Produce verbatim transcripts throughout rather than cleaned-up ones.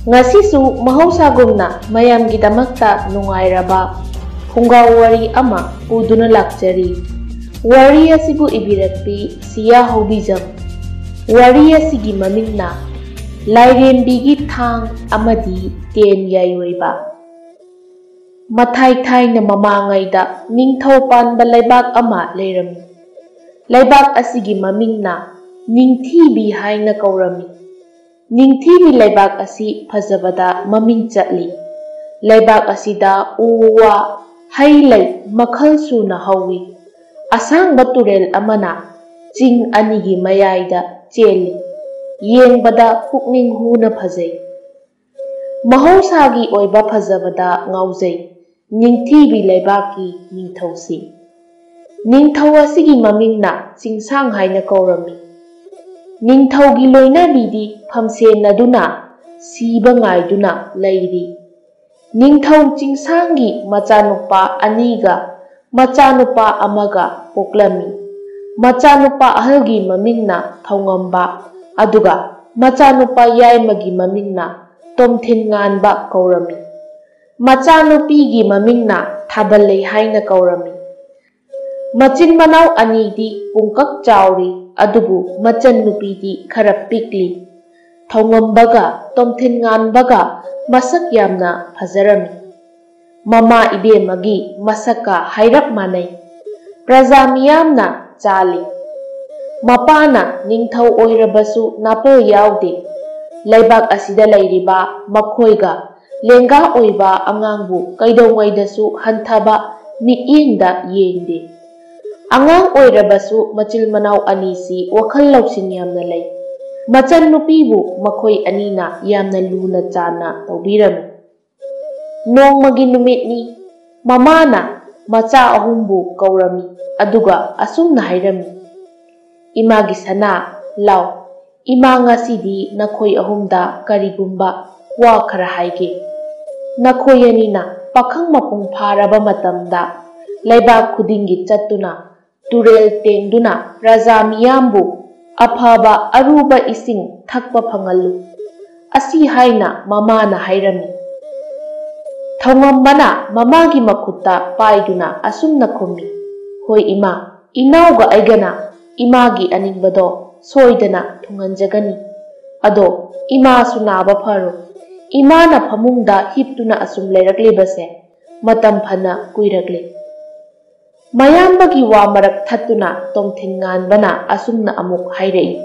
ꯉꯁꯤꯁꯨ ꯃꯍꯧꯁꯥꯒꯨꯝꯅ ꯃꯌꯥꯝꯒꯤꯗꯃꯛꯇ ꯅꯨꯡꯉꯥꯏꯔꯕ ꯐꯨꯡꯒꯥ ꯋꯥꯔꯤ ꯑꯃ ꯄꯨꯗꯨꯅ ꯂꯥꯛꯆꯔꯤ꯫ ꯋꯥꯔꯤ ꯑꯁꯤꯕꯨ ꯏꯕꯤꯔꯛꯄꯤ ꯁꯤꯌꯥ ꯍꯧꯕꯤꯖꯝ꯫ ꯋꯥꯔꯤ ꯑꯁꯤꯒꯤ ꯃꯃꯤꯡꯅ ꯂꯥꯏꯔꯦꯝꯕꯤꯒꯤ ꯊꯥꯡ ꯑꯃꯗꯤ ꯇꯦꯟ ꯌꯥꯏꯑꯣꯏꯕ꯫ ꯃꯊꯥꯏ ꯊꯥꯏꯅ ꯃꯃꯥꯡꯉꯩꯗ ꯅꯤꯡꯊꯧ ꯄꯥꯟꯕ ꯂꯩꯕꯥꯛ ꯑꯃ ꯂꯩꯔꯝꯃꯤ꯫ ꯂꯩꯕꯥꯛ ꯑꯁꯤꯒꯤ ꯃꯃꯤꯡꯅ ꯅꯤꯡꯊꯤꯕꯤ ꯍꯥꯏꯅ ꯀꯧꯔꯝꯃꯤ꯫ ꯅꯤꯡꯊꯤꯕꯤ ꯂꯩꯕꯥꯛ ꯑꯁꯤ ꯐꯖꯕꯗ ꯃꯃꯤꯡ ꯆꯠꯂꯤ꯫ ꯂꯩꯕꯥꯛ ꯑꯁꯤꯗ ꯎ ꯋꯥ, ꯍꯩ ꯂꯩ ꯃꯈꯜ ꯁꯨꯅ ꯍꯧꯏ꯫ ꯑꯁꯥꯡꯕ ꯇꯨꯔꯦꯜ ꯑꯃꯅ ꯆꯤꯡ ꯑꯅꯤꯒꯤ ꯃꯌꯥꯏꯗ ꯆꯦꯜꯂꯤ꯫ ꯌꯦꯡꯕꯗ ꯄꯨꯛꯅꯤꯡ ꯍꯨꯅ ꯐꯖꯩ꯫ ꯃꯍꯧꯁꯥꯒꯤ ꯑꯣꯏꯕ ꯐꯖꯕꯗ ꯉꯥꯎꯖꯩ ꯅꯤꯡꯊꯤꯕꯤ ꯂꯩꯕꯥꯛꯀꯤ ꯅꯤꯡꯊꯧꯁꯤ꯫ ꯅꯤꯡꯊꯧ ꯑꯁꯤꯒꯤ ꯃꯃꯤꯡꯅ ꯆꯤꯡꯁꯥꯡ ꯍꯥꯏꯅ ꯀꯧꯔꯝꯃꯤ꯫ ꯅꯤꯡꯊꯧꯒꯤ ꯂꯣꯏꯅꯕꯤꯗꯤ ꯐꯝꯁꯦꯟꯅꯗꯨꯅ ꯁꯤꯕ ꯉꯥꯏꯗꯨꯅ ꯂꯩꯔꯤ꯫ ꯅꯤꯡꯊꯧ ꯆꯤꯡꯁꯥꯡꯒꯤ ꯃꯆꯥꯅꯨꯄꯥ ꯑꯅꯤꯒ ꯃꯆꯥꯅꯨꯄꯥ ꯑꯃꯒ ꯄꯣꯛꯂꯝꯃꯤ꯫ ꯃꯆꯥꯅꯨꯄꯥ ꯑꯍꯜꯒꯤ ꯃꯃꯤꯡꯅ ꯊꯧꯉꯝꯕ, ꯑꯗꯨꯒ ꯃꯆꯥꯅꯨꯄꯥ ꯌꯥꯏꯃꯒꯤ ꯃꯃꯤꯡꯅ ꯇꯣꯝꯊꯤꯟ ꯉꯥꯟꯕ ꯀꯧꯔꯝꯃꯤ꯫ ꯃꯆꯥꯅꯨꯄꯤꯒꯤ ꯃꯃꯤꯡꯅ ꯊꯥꯕꯜꯂꯩ ꯍꯥꯏꯅ ꯀꯧꯔꯝꯃꯤ꯫ ꯃꯆꯤꯟ ꯃꯅꯥꯎ ꯑꯅꯤꯗꯤ ꯄꯨꯡꯀꯛ ꯆꯥꯎꯔꯤ, ꯑꯗꯨꯕꯨ ꯃꯆꯟꯅꯨꯄꯤꯗꯤ ꯈꯔ ꯄꯤꯛꯂꯤ꯫ ꯊꯧꯉꯝꯕꯒ ꯇꯣꯝꯊꯤꯟ ꯉꯥꯟꯕꯒ ꯃꯁꯛ ꯌꯥꯝꯅ ꯐꯖꯔꯝꯃꯤ꯫ ꯃꯃꯥ ꯏꯕꯦꯝꯃꯒꯤ ꯃꯁꯛꯀ ꯍꯥꯏꯔꯞ ꯃꯥꯟꯅꯩ꯫ ꯄ꯭ꯔꯖꯥ ꯃꯤꯌꯥꯝꯅ ꯆꯥꯜꯂꯤ꯫ ꯃꯄꯥꯅ ꯅꯤꯡꯊꯧ ꯑꯣꯏꯔꯕꯁꯨ ꯅꯥꯄꯜ ꯌꯥꯎꯗꯦ꯫ ꯂꯩꯕꯥꯛ ꯑꯁꯤꯗ ꯂꯩꯔꯤꯕ ꯃꯈꯣꯏꯒ ꯂꯦꯡꯒꯥ ꯑꯣꯏꯕ ꯑꯉꯥꯡꯕꯨ ꯀꯩꯗꯧꯉꯩꯗꯁꯨ ꯍꯟꯊꯕ ꯃꯤꯠꯌꯦꯡꯗ ꯌꯦꯡꯗꯦ꯫ ꯑꯉꯥꯡ ꯑꯣꯏꯔꯕꯁꯨ ꯃꯆꯤꯜ ꯃꯅꯥꯎ ꯑꯅꯤꯁꯤ ꯋꯥꯈꯜ ꯂꯧꯁꯤꯡ ꯌꯥꯝꯅ ꯂꯩ꯫ ꯃꯆꯟꯅꯨꯄꯤꯕꯨ ꯃꯈꯣꯏ ꯑꯅꯤꯅ ꯌꯥꯝꯅ ꯂꯨꯅ ꯆꯥꯟꯅ ꯇꯧꯕꯤꯔꯝꯃꯤ꯫ ꯅꯣꯡꯃꯒꯤ ꯅꯨꯃꯤꯠꯅꯤ꯫ ꯃꯃꯥꯅ ꯃꯆꯥ ꯑꯍꯨꯝꯕꯨ ꯀꯧꯔꯝꯃꯤ, ꯑꯗꯨꯒ ꯑꯁꯨꯝꯅ ꯍꯥꯏꯔꯝꯃꯤ, "ꯏꯃꯥꯒꯤ ꯁꯅꯥ, ꯂꯥꯎ, ꯏꯃꯥ ꯉꯁꯤꯗꯤ ꯅꯈꯣꯏ ꯑꯍꯨꯝꯗ ꯀꯔꯤꯒꯨꯝꯕ ꯋꯥ ꯈꯔ ꯍꯥꯏꯒꯦ꯫ ꯅꯈꯣꯏ ꯑꯅꯤꯅ ꯄꯥꯈꯪ ꯃꯄꯨꯡ ꯐꯥꯔꯕ ꯃꯇꯝꯗ ꯂꯩꯕꯥꯛ ꯈꯨꯗꯤꯡꯒꯤ ꯆꯠꯇꯨꯅ ꯇꯨꯔꯦꯜ ꯇꯦꯡꯗꯨꯅ ꯄ꯭ꯔꯖꯥ ꯃꯤꯌꯥꯝꯕꯨ ꯑꯐꯕ ꯑꯔꯨꯕ ꯏꯁꯤꯡ ꯊꯛꯄ ꯐꯪꯍꯜꯂꯨ꯫ ꯑꯁꯤ ꯍꯥꯏꯅ ꯃꯃꯥꯅ ꯍꯥꯏꯔꯝꯃꯤ꯫ ꯊꯧꯉꯝꯕꯅ ꯃꯃꯥꯒꯤ ꯃꯈꯨꯠꯇ ꯄꯥꯏꯗꯨꯅ ꯑꯁꯨꯝꯅ ꯈꯨꯝꯃꯤ, "ꯍꯣꯏ ꯏꯃꯥ, ꯏꯅꯥꯎꯒ ꯑꯩꯒꯅ ꯏꯃꯥꯒꯤ ꯑꯅꯤꯡꯕꯗꯣ ꯁꯣꯏꯗꯅ ꯊꯨꯡꯍꯟꯖꯒꯅꯤ꯫ ꯑꯗꯣ ꯏꯃꯥꯁꯨ ꯅꯥꯕ ꯐꯔꯣ꯫" ꯏꯃꯥꯅ ꯐꯃꯨꯡꯗ ꯍꯤꯞꯇꯨꯅ ꯑꯁꯨꯝ ꯂꯩꯔꯛꯂꯤꯕꯁꯦ ꯃꯇꯝ ꯐꯅ ꯀꯨꯏꯔꯛꯂꯦ꯫ ꯃꯌꯥꯝꯕꯒꯤ ꯋꯥ ꯃꯔꯛ ꯊꯠꯇꯨꯅ ꯇꯣꯝꯊꯤꯟ ꯉꯥꯟꯕꯅ ꯑꯁꯨꯝꯅ ꯑꯃꯨꯛ ꯍꯥꯏꯔꯛꯏ,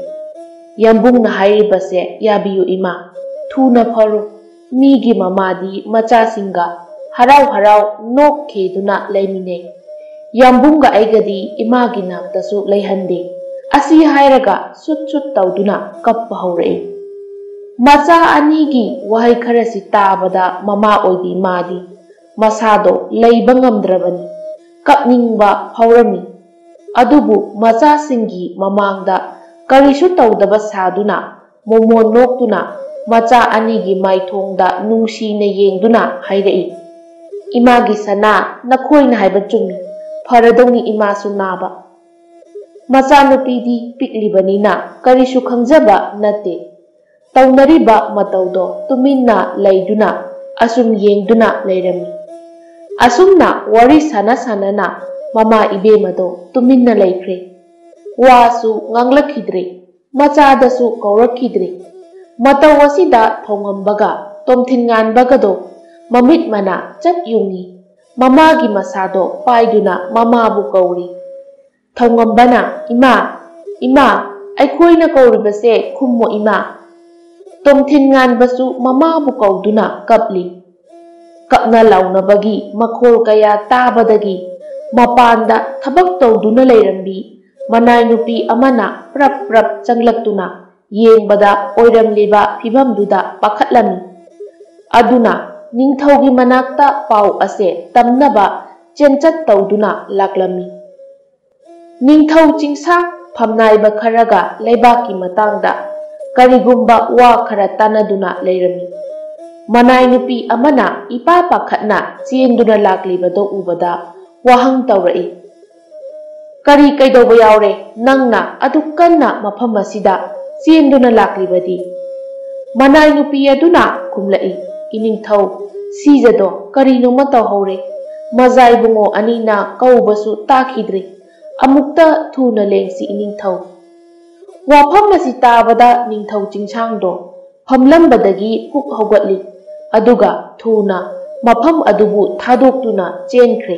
"ꯌꯥꯝꯕꯨꯡꯅ ꯍꯥꯏꯔꯤꯕꯁꯦ ꯌꯥꯕꯤꯌꯨ ꯏꯃꯥ, ꯊꯨꯅ ꯐꯔꯣ꯫ ꯃꯤꯒꯤ ꯃꯃꯥꯗꯤ ꯃꯆꯥꯁꯤꯡꯒ ꯍꯔꯥꯎ ꯍꯔꯥꯎ ꯅꯣꯛꯈꯤꯗꯨꯅ ꯂꯩꯃꯤꯟꯅꯩ꯫ ꯌꯥꯝꯕꯨꯡꯒ ꯑꯩꯒꯗꯤ ꯏꯃꯥꯒꯤ ꯅꯥꯛꯇꯁꯨ ꯂꯩꯍꯟꯗꯦ꯫" ꯑꯁꯤ ꯍꯥꯏꯔꯒ ꯁꯨꯠ ꯁꯨꯠ ꯇꯧꯗꯨꯅ ꯀꯞꯄ ꯍꯧꯔꯛꯏ꯫ ꯃꯆꯥ ꯑꯅꯤꯒꯤ ꯋꯥꯍꯩ ꯈꯔꯁꯤ ꯇꯥꯕꯗ ꯃꯃꯥ ꯑꯣꯏꯕꯤ ꯃꯥꯗꯤ ꯃꯁꯥꯗꯣ ꯂꯩꯕ ꯉꯝꯗ꯭ꯔꯕꯅꯤ꯫ ꯀꯞꯅꯤꯡꯕ ꯐꯥꯎꯔꯝꯃꯤ꯫ ꯑꯗꯨꯕꯨ ꯃꯆꯥꯁꯤꯡꯒꯤ ꯃꯃꯥꯡꯗ ꯀꯔꯤꯁꯨ ꯇꯧꯗꯕ ꯁꯥꯗꯨꯅ, ꯃꯣꯃꯣꯟ ꯅꯣꯛꯇꯨꯅ, ꯃꯆꯥ ꯑꯅꯤꯒꯤ ꯃꯥꯏꯊꯣꯡꯗ ꯅꯨꯡꯁꯤꯅ ꯌꯦꯡꯗꯨꯅ ꯍꯥꯏꯔꯛꯏ, "ꯏꯃꯥꯒꯤ ꯁꯅꯥ, ꯅꯈꯣꯏꯅ ꯍꯥꯏꯕ ꯆꯨꯝꯃꯤ꯫ ꯐꯔꯗꯧꯅꯤ ꯏꯃꯥꯁꯨ ꯅꯥꯕ꯫ ꯃꯆꯥꯅꯨꯄꯤꯗꯤ ꯄꯤꯛꯂꯤꯕꯅꯤꯅ ꯀꯔꯤꯁꯨ ꯈꯪꯖꯕ ꯅꯠꯇꯦ꯫" ꯇꯧꯅꯔꯤꯕ ꯃꯇꯧꯗꯣ ꯇꯨꯃꯤꯟꯅ ꯂꯩꯗꯨꯅ ꯑꯁꯨꯝ ꯌꯦꯡꯗꯨꯅ ꯂꯩꯔꯝꯃꯤ꯫ ꯑꯁꯨꯝꯅ ꯋꯥꯔꯤ ꯁꯥꯟꯅ ꯁꯥꯟꯅꯅ ꯃꯃꯥ ꯏꯕꯦꯝꯃꯗꯣ ꯇꯨꯃꯤꯟꯅ ꯂꯩꯈ꯭ꯔꯦ꯫ ꯋꯥꯁꯨ ꯉꯥꯡꯂꯛꯈꯤꯗ꯭ꯔꯦ, ꯃꯆꯥꯗꯁꯨ ꯀꯧꯔꯛꯈꯤꯗ꯭ꯔꯦ꯫ ꯃꯇꯧ ꯑꯁꯤꯗ ꯊꯧꯉꯝꯕꯒ ꯇꯣꯝꯊꯤꯟ ꯉꯥꯟꯕꯒꯗꯣ ꯃꯃꯤꯠ ꯃꯅꯥ ꯆꯠ ꯌꯨꯡꯉꯤ꯫ ꯃꯃꯥꯒꯤ ꯃꯁꯥꯗꯣ ꯄꯥꯏꯗꯨꯅ ꯃꯃꯥꯕꯨ ꯀꯧꯔꯤ꯫ ꯊꯧꯉꯝꯕꯅ, "ꯏꯃꯥ, ꯏꯃꯥ, ꯑꯩꯈꯣꯏꯅ ꯀꯧꯔꯤꯕꯁꯦ ꯈꯨꯝꯃꯣ ꯏꯃꯥ꯫" ꯇꯣꯝꯊꯤꯟ ꯉꯥꯟꯕꯁꯨ ꯃꯃꯥꯕꯨ ꯀꯧꯗꯨꯅ ꯀꯞꯂꯤ꯫ ꯀꯞꯅ ꯂꯥꯎꯅꯕꯒꯤ ꯃꯈꯣꯜ ꯀꯌꯥ ꯇꯥꯕꯗꯒꯤ ꯃꯄꯥꯟꯗ ꯊꯕꯛ ꯇꯧꯗꯨꯅ ꯂꯩꯔꯝꯕꯤ ꯃꯅꯥꯏ ꯅꯨꯄꯤ ꯑꯃꯅ ꯄ꯭ꯔꯞ ꯄ꯭ꯔꯞ ꯆꯪꯂꯛꯇꯨꯅ ꯌꯦꯡꯕꯗ ꯑꯣꯏꯔꯝꯂꯤꯕ ꯐꯤꯚꯝꯗꯨꯗ ꯄꯥꯈꯠꯂꯝꯃꯤ꯫ ꯑꯗꯨꯅ ꯅꯤꯡꯊꯧꯒꯤ ꯃꯅꯥꯛꯇ ꯄꯥꯎ ꯑꯁꯦ ꯇꯝꯅꯕ ꯆꯦꯟꯆꯠ ꯇꯧꯗꯨꯅ ꯂꯥꯛꯂꯝꯃꯤ꯫ ꯅꯤꯡꯊꯧ ꯆꯤꯡꯁꯥ ꯐꯝꯅꯥꯏꯕ ꯈꯔꯒ ꯂꯩꯕꯥꯛꯀꯤ ꯃꯇꯥꯡꯗ ꯀꯔꯤꯒꯨꯝꯕ ꯋꯥ ꯈꯔ ꯇꯥꯟꯅꯗꯨꯅ ꯂꯩꯔꯝꯃꯤ꯫ ꯃꯅꯥꯏ ꯅꯨꯄꯤ ꯑꯃꯅ ꯏꯄꯥ ꯄꯥꯈꯠꯅ ꯆꯦꯟꯗꯨꯅ ꯂꯥꯛꯂꯤꯕꯗꯨ ꯎꯕꯗ ꯋꯥꯍꯪ ꯇꯧꯔꯛꯏ, "ꯀꯔꯤ ꯀꯩꯗꯧꯕ ꯌꯥꯎꯔꯦ ꯅꯪꯅ ꯑꯗꯨꯛ ꯀꯟꯅ ꯃꯐꯝ ꯑꯁꯤꯗ ꯆꯦꯟꯗꯨꯅ ꯂꯥꯛꯂꯤꯕꯗꯤ?" ꯃꯅꯥꯏ ꯅꯨꯄꯤ ꯑꯗꯨꯅ ꯈꯨꯝꯂꯛꯏ, "ꯏꯅꯤꯡꯊꯧ, ꯁꯤꯖꯗꯣ ꯀꯔꯤꯅꯣꯃ ꯇꯧꯍꯧꯔꯦ꯫ ꯃꯖꯥ ꯏꯕꯨꯡꯉꯣ ꯑꯅꯤꯅ ꯀꯧꯕꯁꯨ ꯇꯥꯈꯤꯗ꯭ꯔꯦ꯫ ꯑꯃꯨꯛꯇ ꯊꯨꯅ ꯂꯦꯡꯁꯤ ꯏꯅꯤꯡꯊꯧ"꯫ ꯋꯥꯐꯝ ꯑꯁꯤ ꯇꯥꯕꯗ ꯅꯤꯡꯊꯧ ꯆꯤꯡꯁꯥꯡꯗꯣ ꯐꯝꯂꯝꯕꯗꯒꯤ ꯄꯨꯛ ꯍꯧꯒꯠꯂꯤ, ꯑꯗꯨꯒ ꯊꯨꯅ ꯃꯐꯝ ꯑꯗꯨꯕꯨ ꯊꯥꯗꯣꯛꯇꯨꯅ ꯆꯦꯟꯈ꯭ꯔꯦ꯫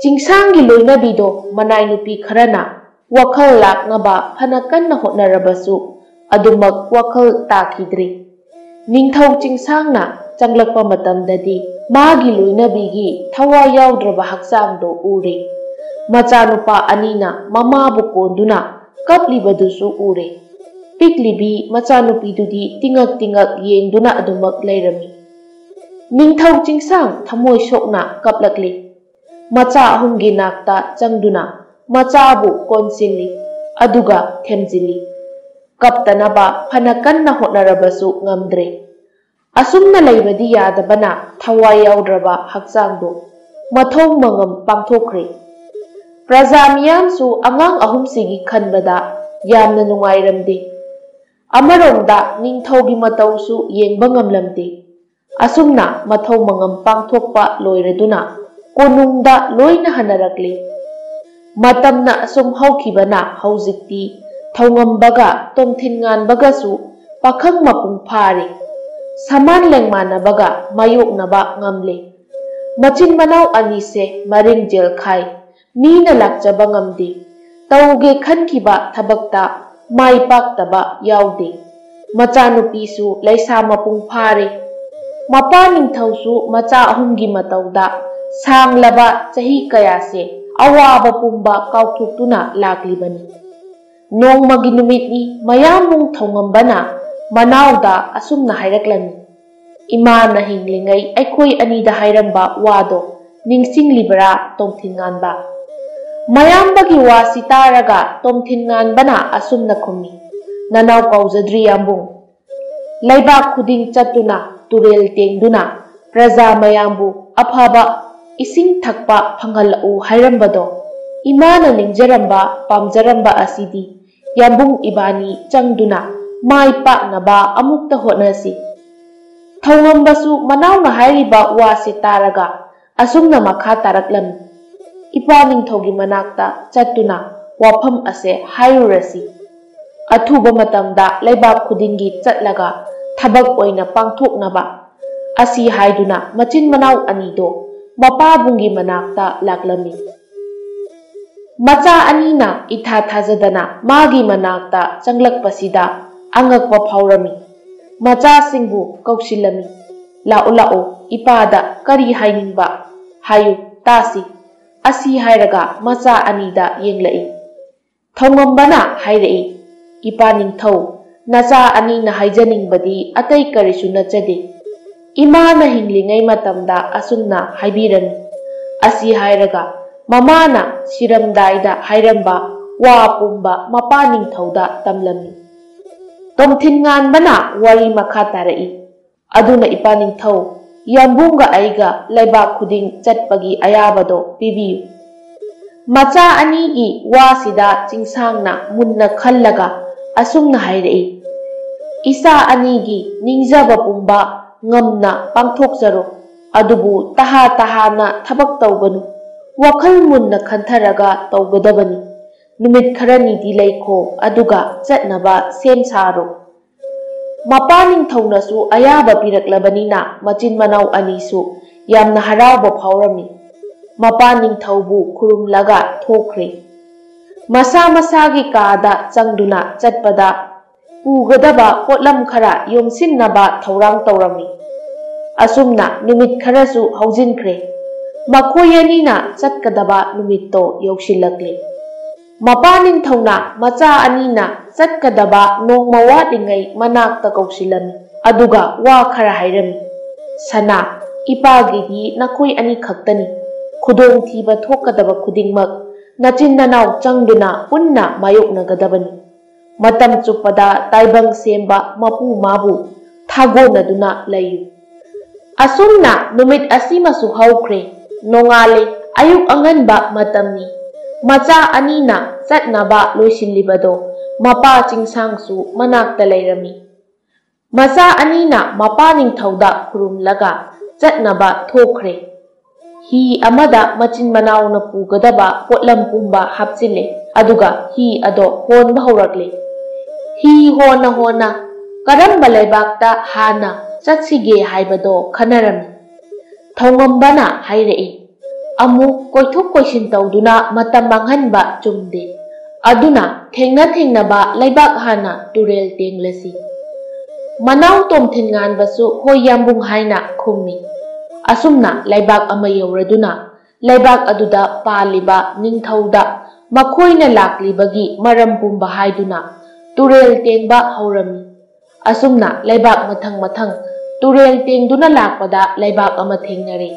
ꯆꯤꯡꯁꯥꯡꯒꯤ ꯂꯣꯏꯅꯕꯤꯗꯣ ꯃꯅꯥꯏ ꯅꯨꯄꯤ ꯈꯔꯅ ꯋꯥꯈꯜ ꯂꯥꯛꯅꯕ ꯐꯅ ꯀꯟꯅ ꯍꯣꯠꯅꯔꯕꯁꯨ ꯑꯗꯨꯃꯛ ꯋꯥꯈꯜ ꯇꯥꯈꯤꯗ꯭ꯔꯤ꯫ ꯅꯤꯡꯊꯧ ꯆꯤꯡꯁꯥꯡꯅ ꯆꯪꯂꯛꯄ ꯃꯇꯝꯗꯗꯤ ꯃꯥꯒꯤ ꯂꯣꯏꯅꯕꯤꯒꯤ ꯊꯋꯥꯏ ꯌꯥꯎꯗ꯭ꯔꯕ ꯍꯛꯆꯥꯡꯗꯣ ꯎꯔꯦ꯫ ꯃꯆꯥꯅꯨꯄꯥ ꯑꯅꯤꯅ ꯃꯃꯥꯕꯨ ꯀꯣꯟꯗꯨꯅ ꯀꯞꯂꯤꯕꯗꯨꯁꯨ ꯎꯔꯦ꯫ ꯄꯤꯛꯂꯤꯕꯤ ꯃꯆꯥꯅꯨꯄꯤꯗꯨꯗꯤ ꯇꯤꯉꯛ ꯇꯤꯉꯛ ꯌꯦꯡꯗꯨꯅ ꯑꯗꯨꯃꯛ ꯂꯩꯔꯝꯃꯤ꯫ ꯅꯤꯡꯊꯧ ꯆꯤꯡꯁꯥꯡ ꯊꯃꯣꯏ ꯁꯣꯛꯅ ꯀꯞꯂꯛꯂꯤ꯫ ꯃꯆꯥ ꯑꯍꯨꯝꯒꯤ ꯅꯥꯛꯇ ꯆꯪꯗꯨꯅ ꯃꯆꯥꯕꯨ ꯀꯣꯟꯁꯤꯜꯂꯤ, ꯑꯗꯨꯒ ꯊꯦꯝꯖꯤꯜꯂꯤ꯫ ꯀꯞꯇꯅꯕ ꯐꯅ ꯀꯟꯅ ꯍꯣꯠꯅꯔꯕꯁꯨ ꯉꯝꯗ꯭ꯔꯦ꯫ ꯑꯁꯨꯝꯅ ꯂꯩꯕꯗꯤ ꯌꯥꯗꯕꯅ ꯊꯋꯥꯏ ꯌꯥꯎꯗ꯭ꯔꯕ ꯍꯛꯆꯥꯡꯗꯨ ꯃꯊꯧ ꯃꯉꯝ ꯄꯥꯡꯊꯣꯛꯈ꯭ꯔꯦ꯫ ꯄ꯭ꯔꯖꯥ ꯃꯤꯌꯥꯝꯁꯨ ꯑꯉꯥꯡ ꯑꯍꯨꯝꯁꯤꯒꯤ ꯈꯟꯕꯗ ꯌꯥꯝꯅ ꯅꯨꯡꯉꯥꯏꯔꯝꯗꯦ꯫ ꯑꯃꯔꯣꯝꯗ ꯅꯤꯡꯊꯧꯒꯤ ꯃꯇꯧꯁꯨ ꯌꯦꯡꯕ ꯉꯝꯂꯝꯗꯦ꯫ ꯑꯁꯨꯝꯅ ꯃꯊꯧ ꯃꯉꯝ ꯄꯥꯡꯊꯣꯛꯄ ꯂꯣꯏꯔꯗꯨꯅ ꯀꯣꯅꯨꯡꯗ ꯂꯣꯏꯅ ꯍꯟꯅꯔꯛꯂꯤ꯫ ꯃꯇꯝꯅ ꯑꯁꯨꯝ ꯍꯧꯈꯤꯕꯅ ꯍꯧꯖꯤꯛꯇꯤ ꯊꯧꯉꯝꯕꯒ ꯇꯣꯝꯊꯤꯟꯉꯥꯟꯕꯒꯁꯨ ꯄꯥꯈꯪ ꯃꯄꯨꯡ ꯐꯥꯔꯦ꯫ ꯁꯃꯥꯟ ꯂꯦꯡꯃꯥꯟꯅꯕꯒ ꯃꯥꯌꯣꯛꯅꯕ ꯉꯝꯂꯦ꯫ ꯃꯆꯤꯟ ꯃꯅꯥꯎ ꯑꯅꯤꯁꯦ ꯃꯔꯤꯡ ꯖꯦꯜꯈꯥꯏ, ꯃꯤꯅ ꯂꯥꯛꯆꯕ ꯉꯝꯗꯦ꯫ ꯇꯧꯒꯦ ꯈꯟꯈꯤꯕ ꯊꯕꯛꯇ ꯃꯥꯏ ꯄꯥꯛꯇꯕ ꯌꯥꯎꯗꯦ꯫ ꯃꯆꯥꯅꯨꯄꯤꯁꯨ ꯂꯩꯁꯥ ꯃꯄꯨꯡ ꯐꯥꯔꯦ꯫ ꯃꯄꯥ ꯅꯤꯡꯊꯧꯁꯨ ꯃꯆꯥ ꯑꯍꯨꯝꯒꯤ ꯃꯇꯧꯗ ꯁꯥꯡꯂꯕ ꯆꯍꯤ ꯀꯌꯥꯁꯦ ꯑꯋꯥꯕ ꯄꯨꯝꯕ ꯀꯥꯎꯊꯣꯛꯇꯨꯅ ꯂꯥꯛꯂꯤꯕꯅꯤ꯫ ꯅꯣꯡꯃꯒꯤ ꯅꯨꯃꯤꯠꯅꯤ ꯃꯌꯥꯝꯕꯨꯡ ꯊꯧꯉꯝꯕꯅ ꯃꯅꯥꯎꯗ ꯑꯁꯨꯝꯅ ꯍꯥꯏꯔꯛꯂꯝꯃꯤ, "ꯏꯃꯥꯅ ꯍꯤꯡꯂꯤꯉꯩ ꯑꯩꯈꯣꯏ ꯑꯅꯤꯗ ꯍꯥꯏꯔꯝꯕ ꯋꯥꯗꯣ ꯅꯤꯡꯁꯤꯡꯂꯤꯕ꯭ꯔꯥ ꯇꯣꯝꯊꯤꯟꯉꯥꯟꯕ?" ꯃꯌꯥꯝꯕꯒꯤ ꯋꯥꯁꯤ ꯇꯥꯔꯒ ꯇꯣꯝꯊꯤꯟꯉꯥꯟꯕꯅ ꯑꯁꯨꯝꯅ ꯈꯨꯝꯃꯤ, "ꯅꯅꯥꯎ ꯀꯥꯎꯖꯗ꯭ꯔꯤ ꯌꯥꯝꯕꯨꯡ꯫ ꯂꯩꯕꯥꯛ ꯈꯨꯗꯤꯡ ꯆꯠꯇꯨꯅ ꯇꯨꯔꯦꯜ ꯇꯦꯡꯗꯨꯅ ꯄ꯭ꯔꯖꯥ ꯃꯌꯥꯝꯕꯨ ꯑꯐꯕ ꯏꯁꯤꯡ ꯊꯛꯄ ꯐꯪꯍꯜꯂꯛꯎ ꯍꯥꯏꯔꯝꯕꯗꯣ ꯏꯃꯥꯅ ꯅꯤꯡꯖꯔꯝꯕ ꯄꯥꯝꯖꯔꯝꯕ ꯑꯁꯤꯗꯤ ꯌꯥꯝꯕꯨꯡ ꯏꯕꯥꯅꯤ ꯆꯪꯗꯨꯅ ꯃꯥꯏ ꯄꯥꯛꯅꯕ ꯑꯃꯨꯛꯇ ꯍꯣꯠꯅꯁꯤ꯫ ꯊꯧꯉꯝꯕꯁꯨ ꯃꯅꯥꯎꯅ ꯍꯥꯏꯔꯤꯕ ꯋꯥꯁꯤ ꯇꯥꯔꯒ ꯑꯁꯨꯝꯅ ꯃꯈꯥ ꯇꯥꯔꯛꯂꯝꯃꯤ, "ꯏꯄꯥ ꯅꯤꯡꯊꯧꯒꯤ ꯃꯅꯥꯛꯇ ꯆꯠꯇꯨꯅ ꯋꯥꯐꯝ ꯑꯁꯦ ꯍꯥꯏꯔꯨꯔꯁꯤ꯫ ꯑꯊꯨꯕ ꯃꯇꯝꯗ ꯂꯩꯕꯥꯛ ꯈꯨꯗꯤꯡꯒꯤ ꯆꯠꯂꯒ ꯊꯕꯛ ꯑꯣꯏꯅ ꯄꯥꯡꯊꯣꯛꯅꯕ" ꯑꯁꯤ ꯍꯥꯏꯗꯨꯅ ꯃꯆꯤꯟ ꯃꯅꯥꯎ ꯑꯅꯤꯗꯣ ꯃꯄꯥꯕꯨꯡꯒꯤ ꯃꯅꯥꯛꯇ ꯂꯥꯛꯂꯝꯃꯤ꯫ ꯃꯆꯥ ꯑꯅꯤꯅ ꯏꯊꯥ ꯊꯥꯖꯗꯅ ꯃꯥꯒꯤ ꯃꯅꯥꯛꯇ ꯆꯪꯂꯛꯄꯁꯤꯗ ꯑꯉꯛꯄ ꯐꯥꯎꯔꯝꯃꯤ꯫ ꯃꯆꯥꯁꯤꯡꯕꯨ ꯀꯧꯁꯤꯜꯂꯝꯃꯤ꯫ "ꯂꯥꯛꯎ, ꯂꯥꯛꯎ, ꯏꯄꯥꯗ ꯀꯔꯤ ꯍꯥꯏꯅꯤꯡꯕ ꯍꯥꯏꯌꯨ ꯇꯥꯁꯤ" ꯑꯁꯤ ꯍꯥꯏꯔꯒ ꯃꯆꯥ ꯑꯅꯤꯗ ꯌꯦꯡꯂꯛꯏ꯫ ꯊꯧꯉꯝꯕꯅ ꯍꯥꯏꯔꯛꯏ, "ꯏꯄꯥ ꯅꯤꯡꯊꯧ, ꯅꯆꯥ ꯑꯅꯤꯅ ꯍꯥꯏꯖꯅꯤꯡꯕꯗꯤ ꯑꯇꯩ ꯀꯔꯤꯁꯨ ꯅꯠꯆꯗꯦ꯫ ꯏꯃꯥꯅ ꯍꯤꯡꯂꯤꯉꯩ ꯃꯇꯝꯗ ꯑꯁꯨꯝꯅ ꯍꯥꯏꯕꯤꯔꯝꯃꯤ" ꯑꯁꯤ ꯍꯥꯏꯔꯒ ꯃꯃꯥꯅ ꯁꯤꯔꯝꯗꯥꯏꯗ ꯍꯥꯏꯔꯝꯕ ꯋꯥ ꯄꯨꯝꯕ ꯃꯄꯥ ꯅꯤꯡꯊꯧꯗ ꯇꯝꯂꯝꯃꯤ꯫ ꯇꯣꯝꯊꯤꯟ ꯉꯥꯟꯕꯅ ꯋꯥꯔꯤ ꯃꯈꯥ ꯇꯥꯔꯛꯏ, "ꯑꯗꯨꯅ ꯏꯄꯥ ꯅꯤꯡꯊꯧ, ꯌꯥꯝꯕꯨꯡꯒ ꯑꯩꯒ ꯂꯩꯕꯥꯛ ꯈꯨꯗꯤꯡ ꯆꯠꯄꯒꯤ ꯑꯌꯥꯕꯗꯣ ꯄꯤꯕꯤꯌꯨ"꯫ ꯃꯆꯥ ꯑꯅꯤꯒꯤ ꯋꯥꯁꯤꯗ ꯆꯤꯡꯁꯥꯡꯅ ꯃꯨꯟꯅ ꯈꯜꯂꯒ ꯑꯁꯨꯝꯅ ꯍꯥꯏꯔꯛꯏ, "ꯏꯆꯥ ꯑꯅꯤꯒꯤ ꯅꯤꯡꯖꯕ ꯄꯨꯝꯕ ꯉꯝꯅ ꯄꯥꯡꯊꯣꯛꯆꯔꯣ꯫ ꯑꯗꯨꯕꯨ ꯇꯍꯥ ꯇꯍꯥꯅ ꯊꯕꯛ ꯇꯧꯒꯅꯨ꯫ ꯋꯥꯈꯜ ꯃꯨꯟꯅ ꯈꯟꯊꯔꯒ ꯇꯧꯒꯗꯕꯅꯤ꯫ ꯅꯨꯃꯤꯠ ꯈꯔꯅꯤꯗꯤ ꯂꯩꯈꯣ, ꯑꯗꯨꯒ ꯆꯠꯅꯕ ꯁꯦꯝ ꯁꯥꯔꯣ"꯫ ꯃꯄꯥ ꯅꯤꯡꯊꯧꯅꯁꯨ ꯑꯌꯥꯕ ꯄꯤꯔꯛꯂꯕꯅꯤꯅ ꯃꯆꯤꯟ ꯃꯅꯥꯎ ꯑꯅꯤꯁꯨ ꯌꯥꯝꯅ ꯍꯔꯥꯎꯕ ꯐꯥꯎꯔꯝꯃꯤ꯫ ꯃꯄꯥ ꯅꯤꯡꯊꯧꯕꯨ ꯈꯨꯔꯨꯝꯂꯒ ꯊꯣꯛꯈ꯭ꯔꯦ꯫ ꯃꯁꯥ ꯃꯁꯥꯒꯤ ꯀꯥꯗ ꯆꯪꯗꯨꯅ ꯆꯠꯄꯗ ꯄꯨꯒꯗꯕ ꯄꯣꯠꯂꯝ ꯈꯔ ꯌꯣꯝꯁꯤꯟꯅꯕ ꯊꯧꯔꯥꯡ ꯇꯧꯔꯝꯃꯤ꯫ ꯑꯁꯨꯝꯅ ꯅꯨꯃꯤꯠ ꯈꯔꯁꯨ ꯍꯧꯖꯤꯟꯈ꯭ꯔꯦ꯫ ꯃꯈꯣꯏ ꯑꯅꯤꯅ ꯆꯠꯀꯗꯕ ꯅꯨꯃꯤꯠꯇꯣ ꯌꯧꯁꯤꯜꯂꯛꯂꯦ꯫ ꯃꯄꯥ ꯅꯤꯡꯊꯧꯅ ꯃꯆꯥ ꯑꯅꯤꯅ ꯆꯠꯀꯗꯕ ꯅꯣꯡꯃ ꯋꯥꯠꯂꯤꯉꯩ ꯃꯅꯥꯛꯇ ꯀꯧꯁꯤꯜꯂꯝꯃꯤ꯫ ꯑꯗꯨꯒ ꯋꯥ ꯈꯔ ꯍꯥꯏꯔꯝꯃꯤ, "ꯁꯅꯥ, ꯏꯄꯥꯒꯤꯗꯤ ꯅꯈꯣꯏ ꯑꯅꯤ ꯈꯛꯇꯅꯤ꯫ ꯈꯨꯗꯣꯡꯊꯤꯕ ꯊꯣꯛꯀꯗꯕ ꯈꯨꯗꯤꯡꯃꯛ ꯅꯆꯤꯟ ꯅꯅꯥꯎ ꯆꯪꯗꯨꯅ ꯄꯨꯟꯅ ꯃꯥꯌꯣꯛꯅꯒꯗꯕꯅꯤ꯫ ꯃꯇꯝ ꯆꯨꯞꯄꯗ ꯇꯥꯏꯕꯪ ꯁꯦꯝꯕ ꯃꯄꯨ ꯃꯥꯕꯨ ꯊꯥꯒꯣꯟꯅꯗꯨꯅ ꯂꯩꯌꯨ"꯫ ꯑꯁꯨꯝꯅ ꯅꯨꯃꯤꯠ ꯑꯁꯤꯃꯁꯨ ꯍꯧꯈ꯭ꯔꯦ꯫ ꯅꯣꯡꯉꯥꯜꯂꯦ꯫ ꯑꯌꯨꯛ ꯑꯉꯟꯕ ꯃꯇꯝꯅꯤ꯫ ꯃꯆꯥ ꯑꯅꯤꯅ ꯆꯠꯅꯕ ꯂꯣꯏꯁꯤꯜꯂꯤꯕꯗꯣ ꯃꯄꯥ ꯆꯤꯡꯁꯥꯡꯁꯨ ꯃꯅꯥꯛꯇ ꯂꯩꯔꯝꯃꯤ꯫ ꯃꯆꯥ ꯑꯅꯤꯅ ꯃꯄꯥ ꯅꯤꯡꯊꯧꯗ ꯈꯨꯔꯨꯝꯂꯒ ꯆꯠꯅꯕ ꯊꯣꯛꯈ꯭ꯔꯦ꯫ ꯍꯤ ꯑꯃꯗ ꯃꯆꯤꯟ ꯃꯅꯥꯎꯅ ꯄꯨꯒꯗꯕ ꯄꯣꯠꯂꯝ ꯄꯨꯝꯕ ꯍꯥꯞꯆꯤꯜꯂꯦ, ꯑꯗꯨꯒ ꯍꯤ ꯑꯗꯣ ꯍꯣꯟꯕ ꯍꯧꯔꯛꯂꯦ꯫ ꯍꯤ ꯍꯣꯟꯅ ꯍꯣꯟꯅ ꯀꯔꯝꯕ ꯂꯩꯕꯥꯛꯇ ꯍꯥꯟꯅ ꯆꯠꯁꯤꯒꯦ ꯍꯥꯏꯕꯗꯣ ꯈꯟꯅꯔꯝꯃꯤ꯫ ꯊꯧꯉꯝꯕꯅ ꯍꯥꯏꯔꯛꯏ, "ꯑꯃꯨꯛ ꯀꯣꯏꯊꯣꯛ ꯀꯣꯏꯁꯤꯟ ꯇꯧꯗꯨꯅ ꯃꯇꯝ ꯃꯥꯡꯍꯟꯕ ꯆꯨꯝꯗꯦ꯫ ꯑꯗꯨꯅ ꯊꯦꯡꯅ ꯊꯦꯡꯅꯕ ꯂꯩꯕꯥꯛ ꯍꯥꯟꯅ ꯇꯨꯔꯦꯜ ꯇꯦꯡꯂꯁꯤ꯫" ꯃꯅꯥꯎ ꯇꯣꯝꯊꯤꯟ ꯉꯥꯟꯕꯁꯨ "ꯍꯣꯏ ꯌꯥꯝꯕꯨꯡ" ꯍꯥꯏꯅ ꯈꯨꯝꯃꯤ꯫ ꯑꯁꯨꯝꯅ ꯂꯩꯕꯥꯛ ꯑꯃ ꯌꯧꯔꯗꯨꯅ ꯂꯩꯕꯥꯛ ꯑꯗꯨꯗ ꯄꯥꯜꯂꯤꯕ ꯅꯤꯡꯊꯧꯗ ꯃꯈꯣꯏꯅ ꯂꯥꯛꯂꯤꯕꯒꯤ ꯃꯔꯝ ꯄꯨꯝꯕ ꯍꯥꯏꯗꯨꯅ ꯇꯨꯔꯦꯜ ꯇꯦꯡꯕ ꯍꯧꯔꯝꯃꯤ꯫ ꯑꯁꯨꯝꯅ ꯂꯩꯕꯥꯛ ꯃꯊꯪ ꯃꯊꯪ ꯇꯨꯔꯦꯜ ꯇꯦꯡꯗꯨꯅ ꯂꯥꯛꯄꯗ ꯂꯩꯕꯥꯛ ꯑꯃ ꯊꯦꯡꯅꯔꯦ꯫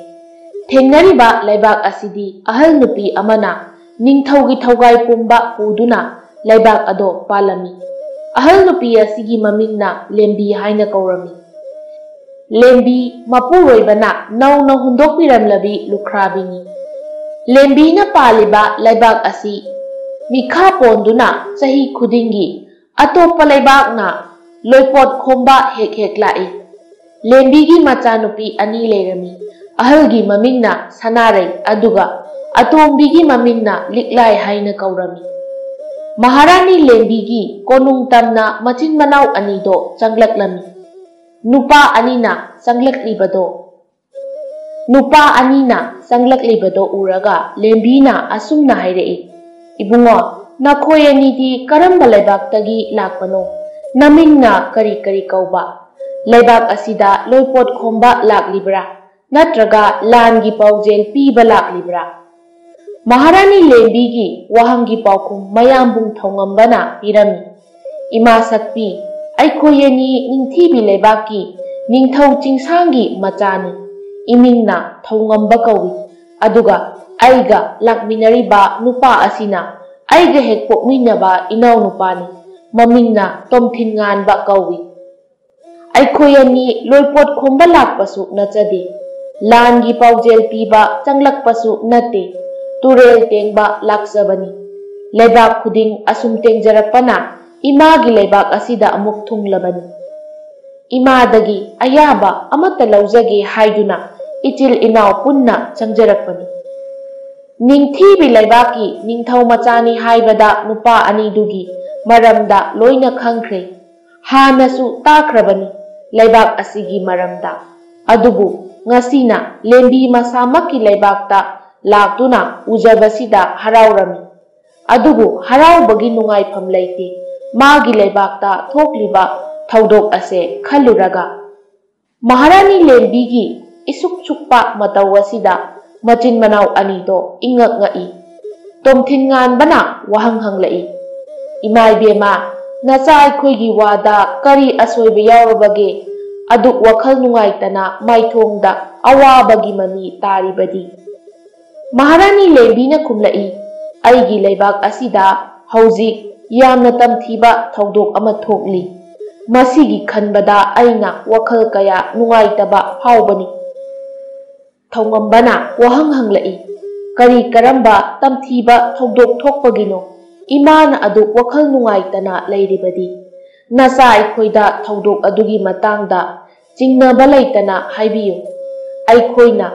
ꯊꯦꯡꯅꯔꯤꯕ ꯂꯩꯕꯥꯛ ꯑꯁꯤꯗꯤ ꯑꯍꯜ ꯅꯨꯄꯤ ꯑꯃꯅ ꯅꯤꯡꯊꯧꯒꯤ ꯊꯧꯒꯥꯏ ꯄꯨꯝꯕ ꯄꯨꯗꯨꯅ ꯂꯩꯕꯥꯛ ꯑꯗꯣ ꯄꯥꯜꯂꯝꯃꯤ꯫ ꯑꯍꯜ ꯅꯨꯄꯤ ꯑꯁꯤꯒꯤ ꯃꯃꯤꯡꯅ ꯂꯦꯝꯕꯤ ꯍꯥꯏꯅ ꯀꯧꯔꯝꯃꯤ꯫ ꯂꯦꯝꯕꯤ ꯃꯄꯨꯔꯣꯏꯕꯅ ꯅꯧꯅ ꯍꯨꯟꯗꯣꯛꯄꯤꯔꯝꯂꯕꯤ ꯂꯨꯈ꯭ꯔꯥꯕꯤꯅꯤ꯫ ꯂꯦꯝꯕꯤꯅ ꯄꯥꯜꯂꯤꯕ ꯂꯩꯕꯥꯛ ꯑꯁꯤ ꯃꯤꯈꯥ ꯄꯣꯟꯗꯨꯅ ꯆꯍꯤ ꯈꯨꯗꯤꯡꯒꯤ ꯑꯇꯣꯞꯄ ꯂꯩꯕꯥꯛꯅ ꯂꯣꯏꯄꯣꯠ ꯈꯣꯝꯕ ꯍꯦꯛ ꯍꯦꯛ ꯂꯥꯛꯏ꯫ ꯂꯦꯝꯕꯤꯒꯤ ꯃꯆꯥꯅꯨꯄꯤ ꯑꯅꯤ ꯂꯩꯔꯝꯃꯤ꯫ ꯑꯍꯜꯒꯤ ꯃꯃꯤꯡꯅ ꯁꯅꯥꯔꯩ, ꯑꯗꯨꯒ ꯑꯇꯣꯝꯕꯤꯒꯤ ꯃꯃꯤꯡꯅ ꯂꯤꯛꯂꯥꯏ ꯍꯥꯏꯅ ꯀꯧꯔꯝꯃꯤ꯫ ꯃꯍꯥꯔꯥꯅꯤ ꯂꯦꯝꯕꯤꯒꯤ ꯀꯣꯅꯨꯡ ꯇꯝꯅ ꯃꯆꯤꯟ ꯃꯅꯥꯎ ꯑꯅꯤꯗꯣ ꯆꯪꯂꯛꯂꯝꯃꯤ꯫ ꯅꯨꯄꯥ ꯑꯅꯤꯅ ꯆꯪꯂꯛꯂꯤꯕꯗꯣ ꯅꯨꯄꯥ ꯑꯅꯤꯅ ꯆꯪꯂꯛꯂꯤꯕꯗꯣ ꯎꯔꯒ ꯂꯦꯝꯕꯤꯅ ꯑꯁꯨꯝꯅ ꯍꯥꯏꯔꯛꯏ, "ꯏꯕꯨꯡꯉꯣ, ꯅꯈꯣꯏ ꯑꯅꯤꯗꯤ ꯀꯔꯝꯕ ꯂꯩꯕꯥꯛꯇꯒꯤ ꯂꯥꯛꯄꯅꯣ? ꯅꯃꯤꯡꯅ ꯀꯔꯤ ꯀꯔꯤ ꯀꯧꯕ? ꯂꯩꯕꯥꯛ ꯑꯁꯤꯗ ꯂꯣꯏꯄꯣꯠ ꯈꯣꯝꯕ ꯂꯥꯛꯂꯤꯕ꯭ꯔꯥ? ꯅꯠꯇ꯭ꯔꯒ ꯂꯥꯟꯒꯤ ꯄꯥꯎꯖꯦꯜ ꯄꯤꯕ ꯂꯥꯛꯂꯤꯕ꯭ꯔꯥ?" ꯃꯍꯥꯔꯥꯅꯤ ꯂꯦꯝꯕꯤꯒꯤ ꯋꯥꯍꯪꯒꯤ ꯄꯥꯎꯈꯨꯝ ꯃꯌꯥꯝꯕꯨꯡ ꯊꯧꯉꯝꯕꯅ ꯄꯤꯔꯝꯃꯤ꯫ "ꯏꯃꯥ ꯁꯛꯄꯤ, ꯑꯩꯈꯣꯏ ꯑꯅꯤ ꯅꯤꯡꯊꯤꯕꯤ ꯂꯩꯕꯥꯛꯀꯤ ꯅꯤꯡꯊꯧ ꯆꯤꯡꯁꯥꯡꯒꯤ ꯃꯆꯥꯅꯤ꯫ ꯏꯃꯤꯡꯅ ꯊꯧꯉꯝꯕ ꯀꯧꯏ꯫ ꯑꯗꯨꯒ ꯑꯩꯒ ꯂꯥꯛꯃꯤꯟꯅꯔꯤꯕ ꯅꯨꯄꯥ ꯑꯁꯤꯅ ꯑꯩꯒ ꯍꯦꯛ ꯄꯣꯛꯃꯤꯟꯅꯕ ꯏꯅꯥꯎꯅꯨꯄꯥꯅꯤ꯫ ꯃꯃꯤꯡꯅ ꯇꯣꯝꯊꯤꯟ ꯉꯥꯟꯕ ꯀꯧꯏ꯫ ꯑꯩꯈꯣꯏ ꯑꯅꯤ ꯂꯣꯏꯄꯣꯠ ꯈꯣꯝꯕ ꯂꯥꯛꯄꯁꯨ ꯅꯠꯆꯗꯦ, ꯂꯥꯟꯒꯤ ꯄꯥꯎꯖꯦꯜ ꯄꯤꯕ ꯆꯪꯂꯛꯄꯁꯨ ꯅꯠꯇꯦ꯫ ꯇꯨꯔꯦꯜ ꯇꯦꯡꯕ ꯂꯥꯛꯆꯕꯅꯤ꯫ ꯂꯩꯕꯥꯛ ꯈꯨꯗꯤꯡ ꯑꯁꯨꯝ ꯇꯦꯡꯖꯔꯛꯄꯅ ꯏꯃꯥꯒꯤ ꯂꯩꯕꯥꯛ ꯑꯁꯤꯗ ꯑꯃꯨꯛ ꯊꯨꯡꯂꯕꯅꯤ꯫ ꯏꯃꯥꯗꯒꯤ ꯑꯌꯥꯕ ꯑꯃꯠꯇ ꯂꯧꯖꯒꯦ ꯍꯥꯏꯗꯨꯅ ꯏꯆꯤꯜ ꯏꯅꯥꯎ ꯄꯨꯟꯅ ꯆꯪꯖꯔꯛꯄꯅꯤ꯫ ꯅꯤꯡꯊꯤꯕꯤ ꯂꯩꯕꯥꯛꯀꯤ ꯅꯤꯡꯊꯧ ꯃꯆꯥꯅꯤ ꯍꯥꯏꯕꯗ ꯅꯨꯄꯥ ꯑꯅꯤꯗꯨꯒꯤ ꯃꯔꯝꯗ ꯂꯣꯏꯅ ꯈꯪꯈ꯭ꯔꯦ꯫ ꯍꯥꯟꯅꯁꯨ ꯇꯥꯈ꯭ꯔꯕꯅꯤ ꯂꯩꯕꯥꯛ ꯑꯁꯤꯒꯤ ꯃꯔꯝꯗ꯫ ꯑꯗꯨꯕꯨ ꯉꯁꯤꯅ ꯂꯦꯝꯕꯤ ꯃꯁꯥꯃꯛꯀꯤ ꯂꯩꯕꯥꯛꯇ ꯂꯥꯛꯇꯨꯅ ꯎꯖꯕꯁꯤꯗ ꯍꯔꯥꯎꯔꯝꯃꯤ꯫ ꯑꯗꯨꯕꯨ ꯍꯔꯥꯎꯕꯒꯤ ꯅꯨꯡꯉꯥꯏꯐꯝ ꯂꯩꯇꯦ꯫ ꯃꯥꯒꯤ ꯂꯩꯕꯥꯛꯇ ꯊꯣꯛꯂꯤꯕ ꯊꯧꯗꯣꯛ ꯑꯁꯦ ꯈꯜꯂꯨꯔꯒ꯫ ꯃꯍꯥꯔꯥꯅꯤ ꯂꯦꯝꯕꯤꯒꯤ ꯏꯁꯨꯛ ꯁꯨꯛꯄ ꯃꯇꯧ ꯑꯁꯤꯗ ꯃꯆꯤꯟ ꯃꯅꯥꯎ ꯑꯅꯤꯗꯣ ꯏꯉꯛ ꯉꯛꯏ꯫ ꯇꯣꯝꯊꯤꯟ ꯉꯥꯟꯕꯅ ꯋꯥꯍꯪ ꯍꯪꯂꯛꯏ, "ꯏꯃꯥ ꯏꯕꯦꯝꯃ, ꯅꯆꯥ ꯑꯩꯈꯣꯏꯒꯤ ꯋꯥꯗ ꯀꯔꯤ ꯑꯁꯣꯏꯕ ꯌꯥꯎꯔꯕꯒꯦ? ꯑꯗꯨꯛ ꯋꯥꯈꯜ ꯅꯨꯡꯉꯥꯏꯇꯅ ꯃꯥꯏꯊꯣꯡꯗ ꯑꯋꯥꯕꯒꯤ ꯃꯃꯤ ꯇꯥꯔꯤꯕꯗꯤ?" ꯃꯍꯥꯔꯥꯅꯤ ꯂꯦꯝꯕꯤꯅ ꯈꯨꯝꯂꯛꯏ, "ꯑꯩꯒꯤ ꯂꯩꯕꯥꯛ ꯑꯁꯤꯗ ꯍꯧꯖꯤꯛ ꯌꯥꯝꯅ ꯇꯝꯊꯤꯕ ꯊꯧꯗꯣꯛ ꯑꯃ ꯊꯣꯛꯂꯤ꯫ ꯃꯁꯤꯒꯤ ꯈꯟꯕꯗ ꯑꯩꯅ ꯋꯥꯈꯜ ꯀꯌꯥ ꯅꯨꯡꯉꯥꯏꯇꯕ ꯐꯥꯎꯕꯅꯤ꯫" ꯊꯧꯉꯝꯕꯅ ꯋꯥꯍꯪ ꯍꯪꯂꯛꯏ, "ꯀꯔꯤ ꯀꯔꯝꯕ ꯇꯝꯊꯤꯕ ꯊꯧꯗꯣꯛ ꯊꯣꯛꯄꯒꯤꯅꯣ ꯏꯃꯥꯅ ꯑꯗꯨꯛ ꯋꯥꯈꯜ ꯅꯨꯡꯉꯥꯏꯇꯅ ꯂꯩꯔꯤꯕꯗꯤ? ꯅꯆꯥ ꯑꯩꯈꯣꯏꯗ ꯊꯧꯗꯣꯛ ꯑꯗꯨꯒꯤ ꯃꯇꯥꯡꯗ ꯆꯤꯡꯅꯕ ꯂꯩꯇꯅ ꯍꯥꯏꯕꯤꯌꯨ꯫ ꯑꯩꯈꯣꯏꯅ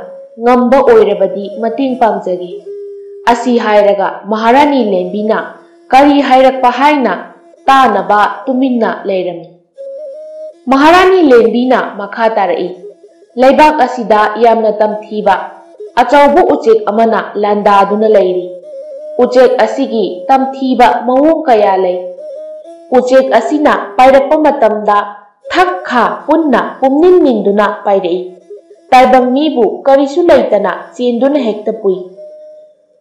ꯉꯝꯕ ꯑꯣꯏꯔꯕꯗꯤ ꯃꯇꯦꯡ ꯄꯥꯡꯖꯒꯦ꯫" ꯑꯁꯤ ꯍꯥꯏꯔꯒ ꯃꯍꯥꯔꯥꯅꯤ ꯂꯦꯝꯕꯤꯅ ꯀꯔꯤ ꯍꯥꯏꯔꯛꯄ ꯍꯥꯏꯅ ꯇꯥꯅꯕ ꯇꯨꯃꯤꯟꯅ ꯂꯩꯔꯝꯃꯤ꯫ ꯃꯍꯥꯔꯥꯅꯤ ꯂꯦꯝꯕꯤꯅ ꯃꯈꯥ ꯇꯥꯔꯛꯏ, "ꯂꯩꯕꯥꯛ ꯑꯁꯤꯗ ꯌꯥꯝꯅ ꯇꯝꯊꯤꯕ ꯑꯆꯧꯕ ꯎꯆꯦꯛ ꯑꯃꯅ ꯂꯥꯟꯗꯥꯗꯨꯅ ꯂꯩꯔꯤ꯫ ꯎꯆꯦꯛ ꯑꯁꯤꯒꯤ ꯇꯝꯊꯤꯕ ꯃꯑꯣꯡ ꯀꯌꯥ ꯂꯩ꯫ ꯎꯆꯦꯛ ꯑꯁꯤꯅ ꯄꯥꯏꯔꯛꯄ ꯃꯇꯝꯗ ꯊꯛ ꯈꯥ ꯄꯨꯟꯅ ꯄꯨꯝꯅꯤꯟ ꯅꯤꯟꯗꯨꯅ ꯄꯥꯏꯔꯛꯏ꯫ ꯇꯥꯏꯕꯪ ꯃꯤꯕꯨ ꯀꯔꯤꯁꯨ ꯂꯩꯇꯅ ꯆꯦꯟꯗꯨꯅ ꯍꯦꯛꯇ ꯄꯨꯏ꯫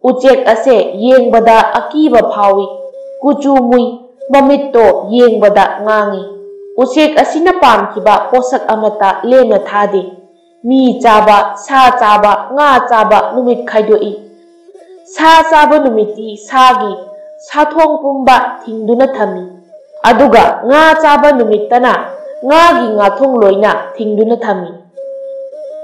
ꯎꯆꯦꯛ ꯑꯁꯦ ꯌꯦꯡꯕꯗ ꯑꯀꯤꯕ ꯐꯥꯎꯏ꯫ ꯀꯨꯆꯨ ꯃꯨꯏ, ꯃꯃꯤꯠꯇꯣ ꯌꯦꯡꯕꯗ ꯉꯥꯡꯏ꯫ ꯎꯆꯦꯛ ꯑꯁꯤꯅ ꯄꯥꯝꯈꯤꯕ ꯄꯣꯠꯁꯛ ꯑꯃꯠꯇ ꯂꯦꯝꯅ ꯊꯥꯗꯦ꯫ ꯃꯤ ꯆꯥꯕ, ꯁꯥ ꯆꯥꯕ, ꯉꯥ ꯆꯥꯕ ꯅꯨꯃꯤꯠ ꯈꯥꯏꯗꯣꯛꯏ꯫ ꯁꯥ ꯆꯥꯕ ꯅꯨꯃꯤꯠꯇꯤ ꯁꯥꯒꯤ ꯁꯥꯊꯣꯡ ꯄꯨꯝꯕ ꯊꯤꯡꯗꯨꯅ ꯊꯝꯃꯤ꯫ ꯑꯗꯨꯒ ꯉꯥ ꯆꯥꯕ ꯅꯨꯃꯤꯠꯇꯅ ꯉꯥꯒꯤ ꯉꯥꯊꯣꯡ ꯂꯣꯏꯅ ꯊꯤꯡꯗꯨꯅ ꯊꯝꯃꯤ꯫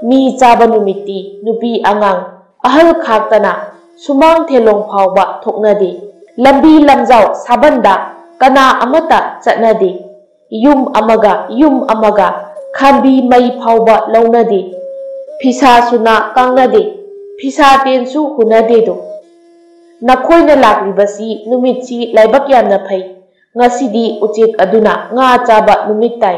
ꯃꯤ ꯆꯥꯕ ꯅꯨꯃꯤꯠꯇꯤ ꯅꯨꯄꯤ ꯑꯉꯥꯡ, ꯑꯍꯜ ꯈꯥꯛꯇꯅ ꯁꯨꯃꯥꯡ ꯊꯦꯂꯣꯡ ꯐꯥꯎꯕ ꯊꯣꯛꯅꯗꯦ꯫ ꯂꯝꯕꯤ ꯂꯝꯖꯥꯎ ꯁꯥꯕꯟꯗ ꯀꯅꯥ ꯑꯃꯠꯇ ꯆꯠꯅꯗꯦ꯫ ꯌꯨꯝ ꯑꯃꯒ ꯌꯨꯝ ꯑꯃꯒ ꯈꯥꯝꯕꯤ ꯃꯩ ꯐꯥꯎꯕ ꯂꯧꯅꯗꯦ꯫ ꯐꯤꯁꯥ ꯁꯨꯅꯥ ꯀꯥꯡꯅꯗꯦ꯫ ꯐꯤꯁꯥ ꯇꯦꯟꯁꯨ ꯍꯨꯅꯗꯦꯗꯣ꯫ ꯅꯈꯣꯏꯅ ꯂꯥꯛꯂꯤꯕꯁꯤ ꯅꯨꯃꯤꯠꯁꯤ ꯂꯥꯏꯕꯛ ꯌꯥꯝꯅ ꯐꯩ꯫ ꯉꯁꯤꯗꯤ ꯎꯆꯦꯛ ꯑꯗꯨꯅ ꯉꯥ ꯆꯥꯕ ꯅꯨꯃꯤꯠ ꯇꯥꯏ꯫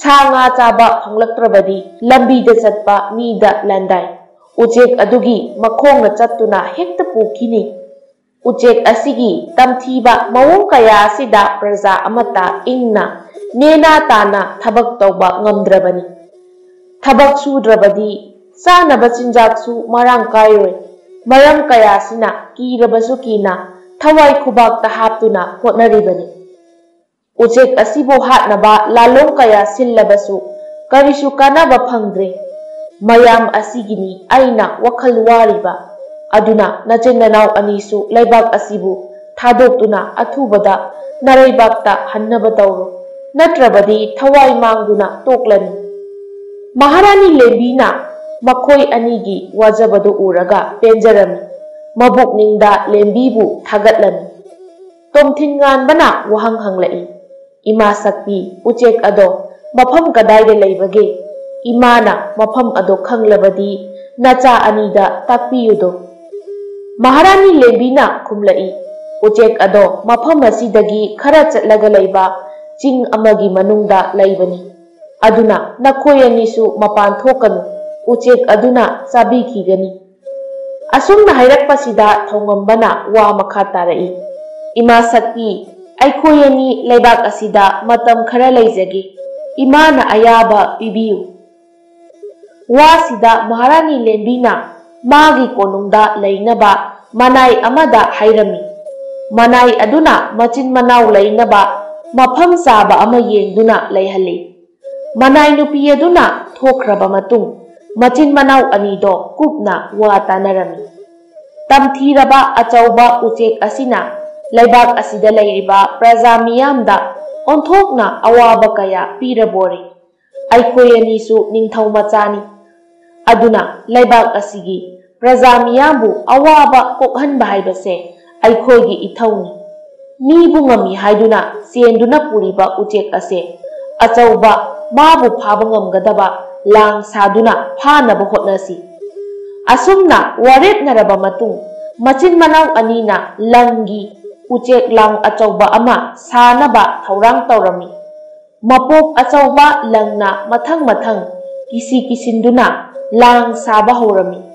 ꯁꯥ ꯉꯥ ꯆꯥꯕ ꯐꯪꯂꯛꯇ꯭ꯔꯕꯗꯤ ꯂꯝꯕꯤꯗ ꯆꯠꯄ ꯃꯤꯗ ꯂꯥꯟꯗꯥꯏ꯫ ꯎꯆꯦꯛ ꯑꯗꯨꯒꯤ ꯃꯈꯣꯡꯅ ꯆꯠꯇꯨꯅ ꯍꯦꯛꯇ ꯄꯨꯈꯤꯅꯤ꯫ ꯎꯆꯦꯛ ꯑꯁꯤꯒꯤ ꯇꯝꯊꯤꯕ ꯃꯑꯣꯡ ꯀꯌꯥ ꯑꯁꯤꯗ ꯄ꯭ꯔꯖꯥ ꯑꯃꯠꯇ ꯏꯪꯅ ꯅꯦꯅꯥ ꯇꯥꯅ ꯊꯕꯛ ꯇꯧꯕ ꯉꯝꯗ꯭ꯔꯕꯅꯤ꯫ ꯊꯕꯛ ꯁꯨꯗ꯭ꯔꯕꯗꯤ ꯆꯥꯅꯕ ꯆꯤꯟꯖꯥꯛꯁꯨ ꯃꯔꯥꯡ ꯀꯥꯏꯔꯣꯏ꯫ ꯃꯔꯝ ꯀꯌꯥꯁꯤꯅ ꯀꯤꯔꯕꯁꯨ ꯀꯤꯅ ꯊꯋꯥꯏ ꯈꯨꯕꯥꯛꯇ ꯍꯥꯞꯇꯨꯅ ꯍꯣꯠꯅꯔꯤꯕꯅꯤ꯫ ꯎꯆꯦꯛ ꯑꯁꯤꯕꯨ ꯍꯥꯠꯅꯕ ꯂꯥꯂꯣꯡ ꯀꯌꯥ ꯁꯤꯜꯂꯕꯁꯨ ꯀꯔꯤꯁꯨ ꯀꯥꯟꯅꯕ ꯐꯪꯗ꯭ꯔꯦ꯫ ꯃꯌꯥꯝ ꯑꯁꯤꯒꯤꯅꯤ ꯑꯩꯅ ꯋꯥꯈꯜ ꯋꯥꯔꯤꯕ꯫ ꯑꯗꯨꯅ ꯅꯆꯤꯟ ꯅꯅꯥꯎ ꯑꯅꯤꯁꯨ ꯂꯩꯕꯥꯛ ꯑꯁꯤꯕꯨ ꯊꯥꯗꯣꯛꯇꯨꯅ ꯑꯊꯨꯕꯗ ꯅꯔꯩꯕꯥꯛꯇ ꯍꯟꯅꯕ ꯇꯧꯔꯣ, ꯅꯠꯇ꯭ꯔꯕꯗꯤ ꯊꯋꯥꯏ ꯃꯥꯡꯗꯨꯅ ꯇꯣꯛꯂꯅꯤ꯫ ꯃꯍꯥꯔꯥꯅꯤ ꯂꯦꯝꯕꯤꯅ ꯃꯈꯣꯏ ꯑꯅꯤꯒꯤ ꯋꯥꯖꯕꯗꯨ ꯎꯔꯒ ꯄꯦꯟꯖꯔꯝꯃꯤ꯫ ꯃꯕꯨꯛꯅꯤꯡꯗ ꯂꯦꯝꯕꯤꯕꯨ ꯊꯥꯒꯠꯂꯝꯃꯤ꯫ ꯇꯣꯝꯊꯤꯟ ꯉꯥꯟꯕꯅ ꯋꯥꯍꯪ ꯍꯪꯂꯛꯏ, "ꯏꯃꯥ ꯁꯛꯄꯤ, ꯎꯆꯦꯛ ꯑꯗꯣ ꯃꯐꯝ ꯀꯗꯥꯏꯗ ꯂꯩꯕꯒꯦ? ꯏꯃꯥꯅ ꯃꯐꯝ ꯑꯗꯣ ꯈꯪꯂꯕꯗꯤ ꯅꯆꯥ ꯑꯅꯤꯗ ꯇꯥꯛꯄꯤꯌꯨꯗꯣ꯫" ꯃꯍꯥꯔꯥꯅꯤ ꯂꯦꯝꯕꯤꯅ ꯈꯨꯝꯂꯛꯏ, "ꯎꯆꯦꯛ ꯑꯗꯣ ꯃꯐꯝ ꯑꯁꯤꯗꯒꯤ ꯈꯔ ꯆꯠꯂꯒ ꯂꯩꯕ ꯆꯤꯡ ꯑꯃꯒꯤ ꯃꯅꯨꯡꯗ ꯂꯩꯕꯅꯤ꯫ ꯑꯗꯨꯅ ꯅꯈꯣꯏ ꯑꯅꯤꯁꯨ ꯃꯄꯥꯟ ꯊꯣꯛꯀꯅꯨ, ꯎꯆꯦꯛ ꯑꯗꯨꯅ ꯆꯥꯕꯤꯈꯤꯒꯅꯤ꯫" ꯑꯁꯨꯝꯅ ꯍꯥꯏꯔꯛꯄꯁꯤꯗ ꯊꯧꯉꯝꯕꯅ ꯋꯥ ꯃꯈꯥ ꯇꯥꯔꯛꯏ, "ꯏꯃꯥ ꯁꯛꯄꯤ, ꯑꯩꯈꯣꯏ ꯑꯅꯤ ꯂꯩꯕꯥꯛ ꯑꯁꯤꯗ ꯃꯇꯝ ꯈꯔ ꯂꯩꯖꯒꯦ꯫ ꯏꯃꯥꯅ ꯑꯌꯥꯕ ꯄꯤꯕꯤꯌꯨ꯫" ꯋꯥꯁꯤꯗ ꯃꯍꯥꯔꯥꯅꯤ ꯂꯦꯝꯕꯤꯅ ꯃꯥꯒꯤ ꯀꯣꯅꯨꯡꯗ ꯂꯩꯅꯕ ꯃꯅꯥꯏ ꯑꯃꯗ ꯍꯥꯏꯔꯝꯃꯤ꯫ ꯃꯅꯥꯏ ꯑꯗꯨꯅ ꯃꯆꯤꯟ ꯃꯅꯥꯎ ꯂꯩꯅꯕ ꯃꯐꯝ ꯆꯥꯕ ꯑꯃ ꯌꯦꯡꯗꯨꯅ ꯂꯩꯍꯜꯂꯤ꯫ ꯃꯅꯥꯏ ꯅꯨꯄꯤ ꯑꯗꯨꯅ ꯊꯣꯛꯈ꯭ꯔꯕ ꯃꯇꯨꯡ, ꯃꯆꯤꯟ ꯃꯅꯥꯎ ꯑꯅꯤꯗꯣ ꯀꯨꯞꯅ ꯋꯥ ꯇꯥꯅꯔꯝꯃꯤ꯫ ꯇꯝꯊꯤꯔꯕ ꯑꯆꯧꯕ ꯎꯆꯦꯛ ꯑꯁꯤꯅ ꯂꯩꯕꯥꯛ ꯑꯁꯤꯗ ꯂꯩꯔꯤꯕ ꯄ꯭ꯔꯖꯥ ꯃꯤꯌꯥꯝꯗ ꯑꯣꯟꯊꯣꯛꯅ ꯑꯋꯥꯕ ꯀꯌꯥ ꯄꯤꯔꯕꯣꯔꯦ꯫ ꯑꯩꯈꯣꯏ ꯑꯅꯤꯁꯨ ꯅꯤꯡꯊꯧ ꯃꯆꯥꯅꯤ꯫ ꯑꯗꯨꯅ ꯂꯩꯕꯥꯛ ꯑꯁꯤꯒꯤ ꯄ꯭ꯔꯖꯥ ꯃꯤꯌꯥꯝꯕꯨ ꯑꯋꯥꯕ ꯀꯣꯛꯍꯟꯕ ꯍꯥꯏꯕꯁꯦ ꯑꯩꯈꯣꯏꯒꯤ ꯏꯊꯧꯅꯤ꯫ ꯃꯤꯕꯨ ꯉꯝꯃꯤ ꯍꯥꯏꯗꯨꯅ ꯆꯦꯟꯗꯨꯅ ꯄꯨꯔꯤꯕ ꯎꯆꯦꯛ ꯑꯁꯦ ꯑꯆꯧꯕ ꯃꯥꯕꯨ ꯐꯥꯕ ꯉꯝꯒꯗꯕ ꯂꯥꯡ ꯁꯥꯗꯨꯅ ꯐꯥꯅꯕ ꯍꯣꯠꯅꯁꯤ꯫ ꯑꯁꯨꯝꯅ ꯋꯥꯔꯦꯞꯅꯔꯕ ꯃꯇꯨꯡ, ꯃꯆꯤꯟ ꯃꯅꯥꯎ ꯑꯅꯤꯅ ꯂꯪꯒꯤ ꯎꯆꯦꯛ ꯂꯥꯡ ꯑꯆꯧꯕ ꯑꯃ ꯁꯥꯅꯕ ꯊꯧꯔꯥꯡ ꯇꯧꯔꯝꯃꯤ꯫ ꯃꯄꯣꯛ ꯑꯆꯧꯕ ꯂꯪꯅ ꯃꯊꯪ ꯃꯊꯪ ꯀꯤꯁꯤ ꯀꯤꯁꯤꯟꯗꯨꯅ ꯂꯥꯡ ꯁꯥꯕ ꯍꯧꯔꯝꯃꯤ꯫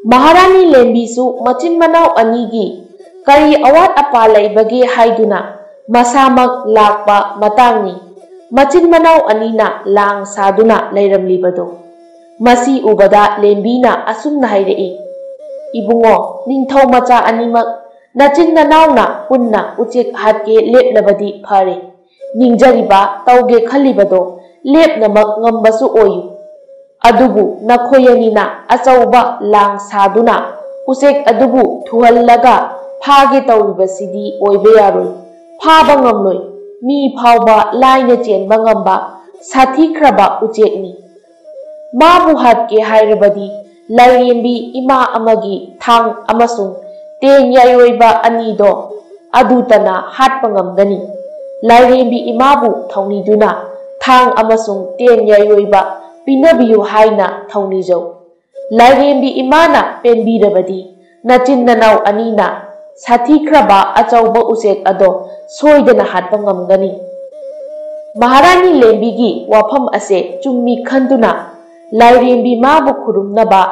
ꯃꯍꯥꯔꯥꯅꯤ ꯂꯦꯝꯕꯤꯁꯨ ꯃꯆꯤꯟ ꯃꯅꯥꯎ ꯑꯅꯤꯒꯤ ꯀꯔꯤ ꯑꯋꯥꯠ ꯑꯄꯥ ꯂꯩꯕꯒꯦ ꯍꯥꯏꯗꯨꯅ ꯃꯁꯥꯃꯛ ꯂꯥꯛꯄ ꯃꯇꯥꯡꯅꯤ꯫ ꯃꯆꯤꯟ ꯃꯅꯥꯎ ꯑꯅꯤꯅ ꯂꯥꯡ ꯁꯥꯗꯨꯅ ꯂꯩꯔꯝꯂꯤꯕꯗꯣ꯫ ꯃꯁꯤ ꯎꯕꯗ ꯂꯦꯝꯕꯤꯅ ꯑꯁꯨꯝꯅ ꯍꯥꯏꯔꯛꯏ, "ꯏꯕꯨꯡꯉꯣ, ꯅꯤꯡꯊꯧ ꯃꯆꯥ ꯑꯅꯤꯃꯛ ꯅꯆꯤꯟ ꯅꯅꯥꯎꯅ ꯄꯨꯟꯅ ꯎꯆꯦꯛ ꯍꯥꯠꯀꯦ ꯂꯦꯞꯂꯕꯗꯤ ꯐꯔꯦ꯫ ꯅꯤꯡꯖꯔꯤꯕ, ꯇꯧꯒꯦ ꯈꯜꯂꯤꯕꯗꯣ ꯂꯦꯞꯅꯃꯛ ꯉꯝꯕꯁꯨ ꯑꯣꯏꯌꯨ꯫ ꯑꯗꯨꯕꯨ ꯅꯈꯣꯏ ꯑꯅꯤꯅ ꯑꯆꯧꯕ ꯂꯥꯡ ꯁꯥꯗꯨꯅ ꯎꯆꯦꯛ ꯑꯗꯨꯕꯨ ꯊꯨꯍꯜꯂꯒ ꯐꯥꯒꯦ ꯇꯧꯔꯤꯕꯁꯤꯗꯤ ꯑꯣꯏꯕ ꯌꯥꯔꯣꯏ꯫ ꯐꯥꯕ ꯉꯝꯂꯣꯏ꯫ ꯃꯤ ꯐꯥꯎꯕ ꯂꯥꯏꯅ ꯆꯦꯟꯕ ꯉꯝꯕ ꯁꯥꯊꯤꯈ꯭ꯔꯕ ꯎꯆꯦꯛꯅꯤ꯫ ꯃꯥꯕꯨ ꯍꯥꯠꯀꯦ ꯍꯥꯏꯔꯕꯗꯤ ꯂꯥꯏꯔꯦꯝꯕꯤ ꯏꯃꯥ ꯑꯃꯒꯤ ꯊꯥꯡ ꯑꯃꯁꯨꯡ ꯇꯦꯟ ꯌꯥꯏꯔꯣꯏꯕ ꯑꯅꯤꯗꯣ ꯑꯗꯨꯇꯅ ꯍꯥꯠꯄ ꯉꯝꯒꯅꯤ꯫ ꯂꯥꯏꯔꯦꯝꯕꯤ ꯏꯃꯥꯕꯨ ꯊꯧꯅꯤꯗꯨꯅ ꯊꯥꯡ ꯑꯃꯁꯨꯡ ꯇꯦꯟ ꯌꯥꯏꯔꯣꯏꯕ ꯄꯤꯅꯕꯤꯌꯨ ꯍꯥꯏꯅ ꯊꯧꯅꯤꯖꯧ꯫ ꯂꯥꯏꯔꯦꯝꯕꯤ ꯏꯃꯥꯅ ꯄꯦꯟꯕꯤꯔꯕꯗꯤ ꯅꯆꯤꯟ ꯅꯅꯥꯎ ꯑꯅꯤꯅ ꯁꯥꯊꯤꯈ꯭ꯔꯕ ꯑꯆꯧꯕ ꯎꯆꯦꯛ ꯑꯗꯣ ꯁꯣꯏꯗꯅ ꯍꯥꯠꯄ ꯉꯝꯒꯅꯤ꯫" ꯃꯍꯥꯔꯥꯅꯤ ꯂꯦꯝꯕꯤꯒꯤ ꯋꯥꯐꯝ ꯑꯁꯦ ꯆꯨꯝꯃꯤ ꯈꯟꯗꯨꯅ ꯂꯥꯏꯔꯦꯝꯕꯤ ꯃꯥꯕꯨ ꯈꯨꯔꯨꯝꯅꯕ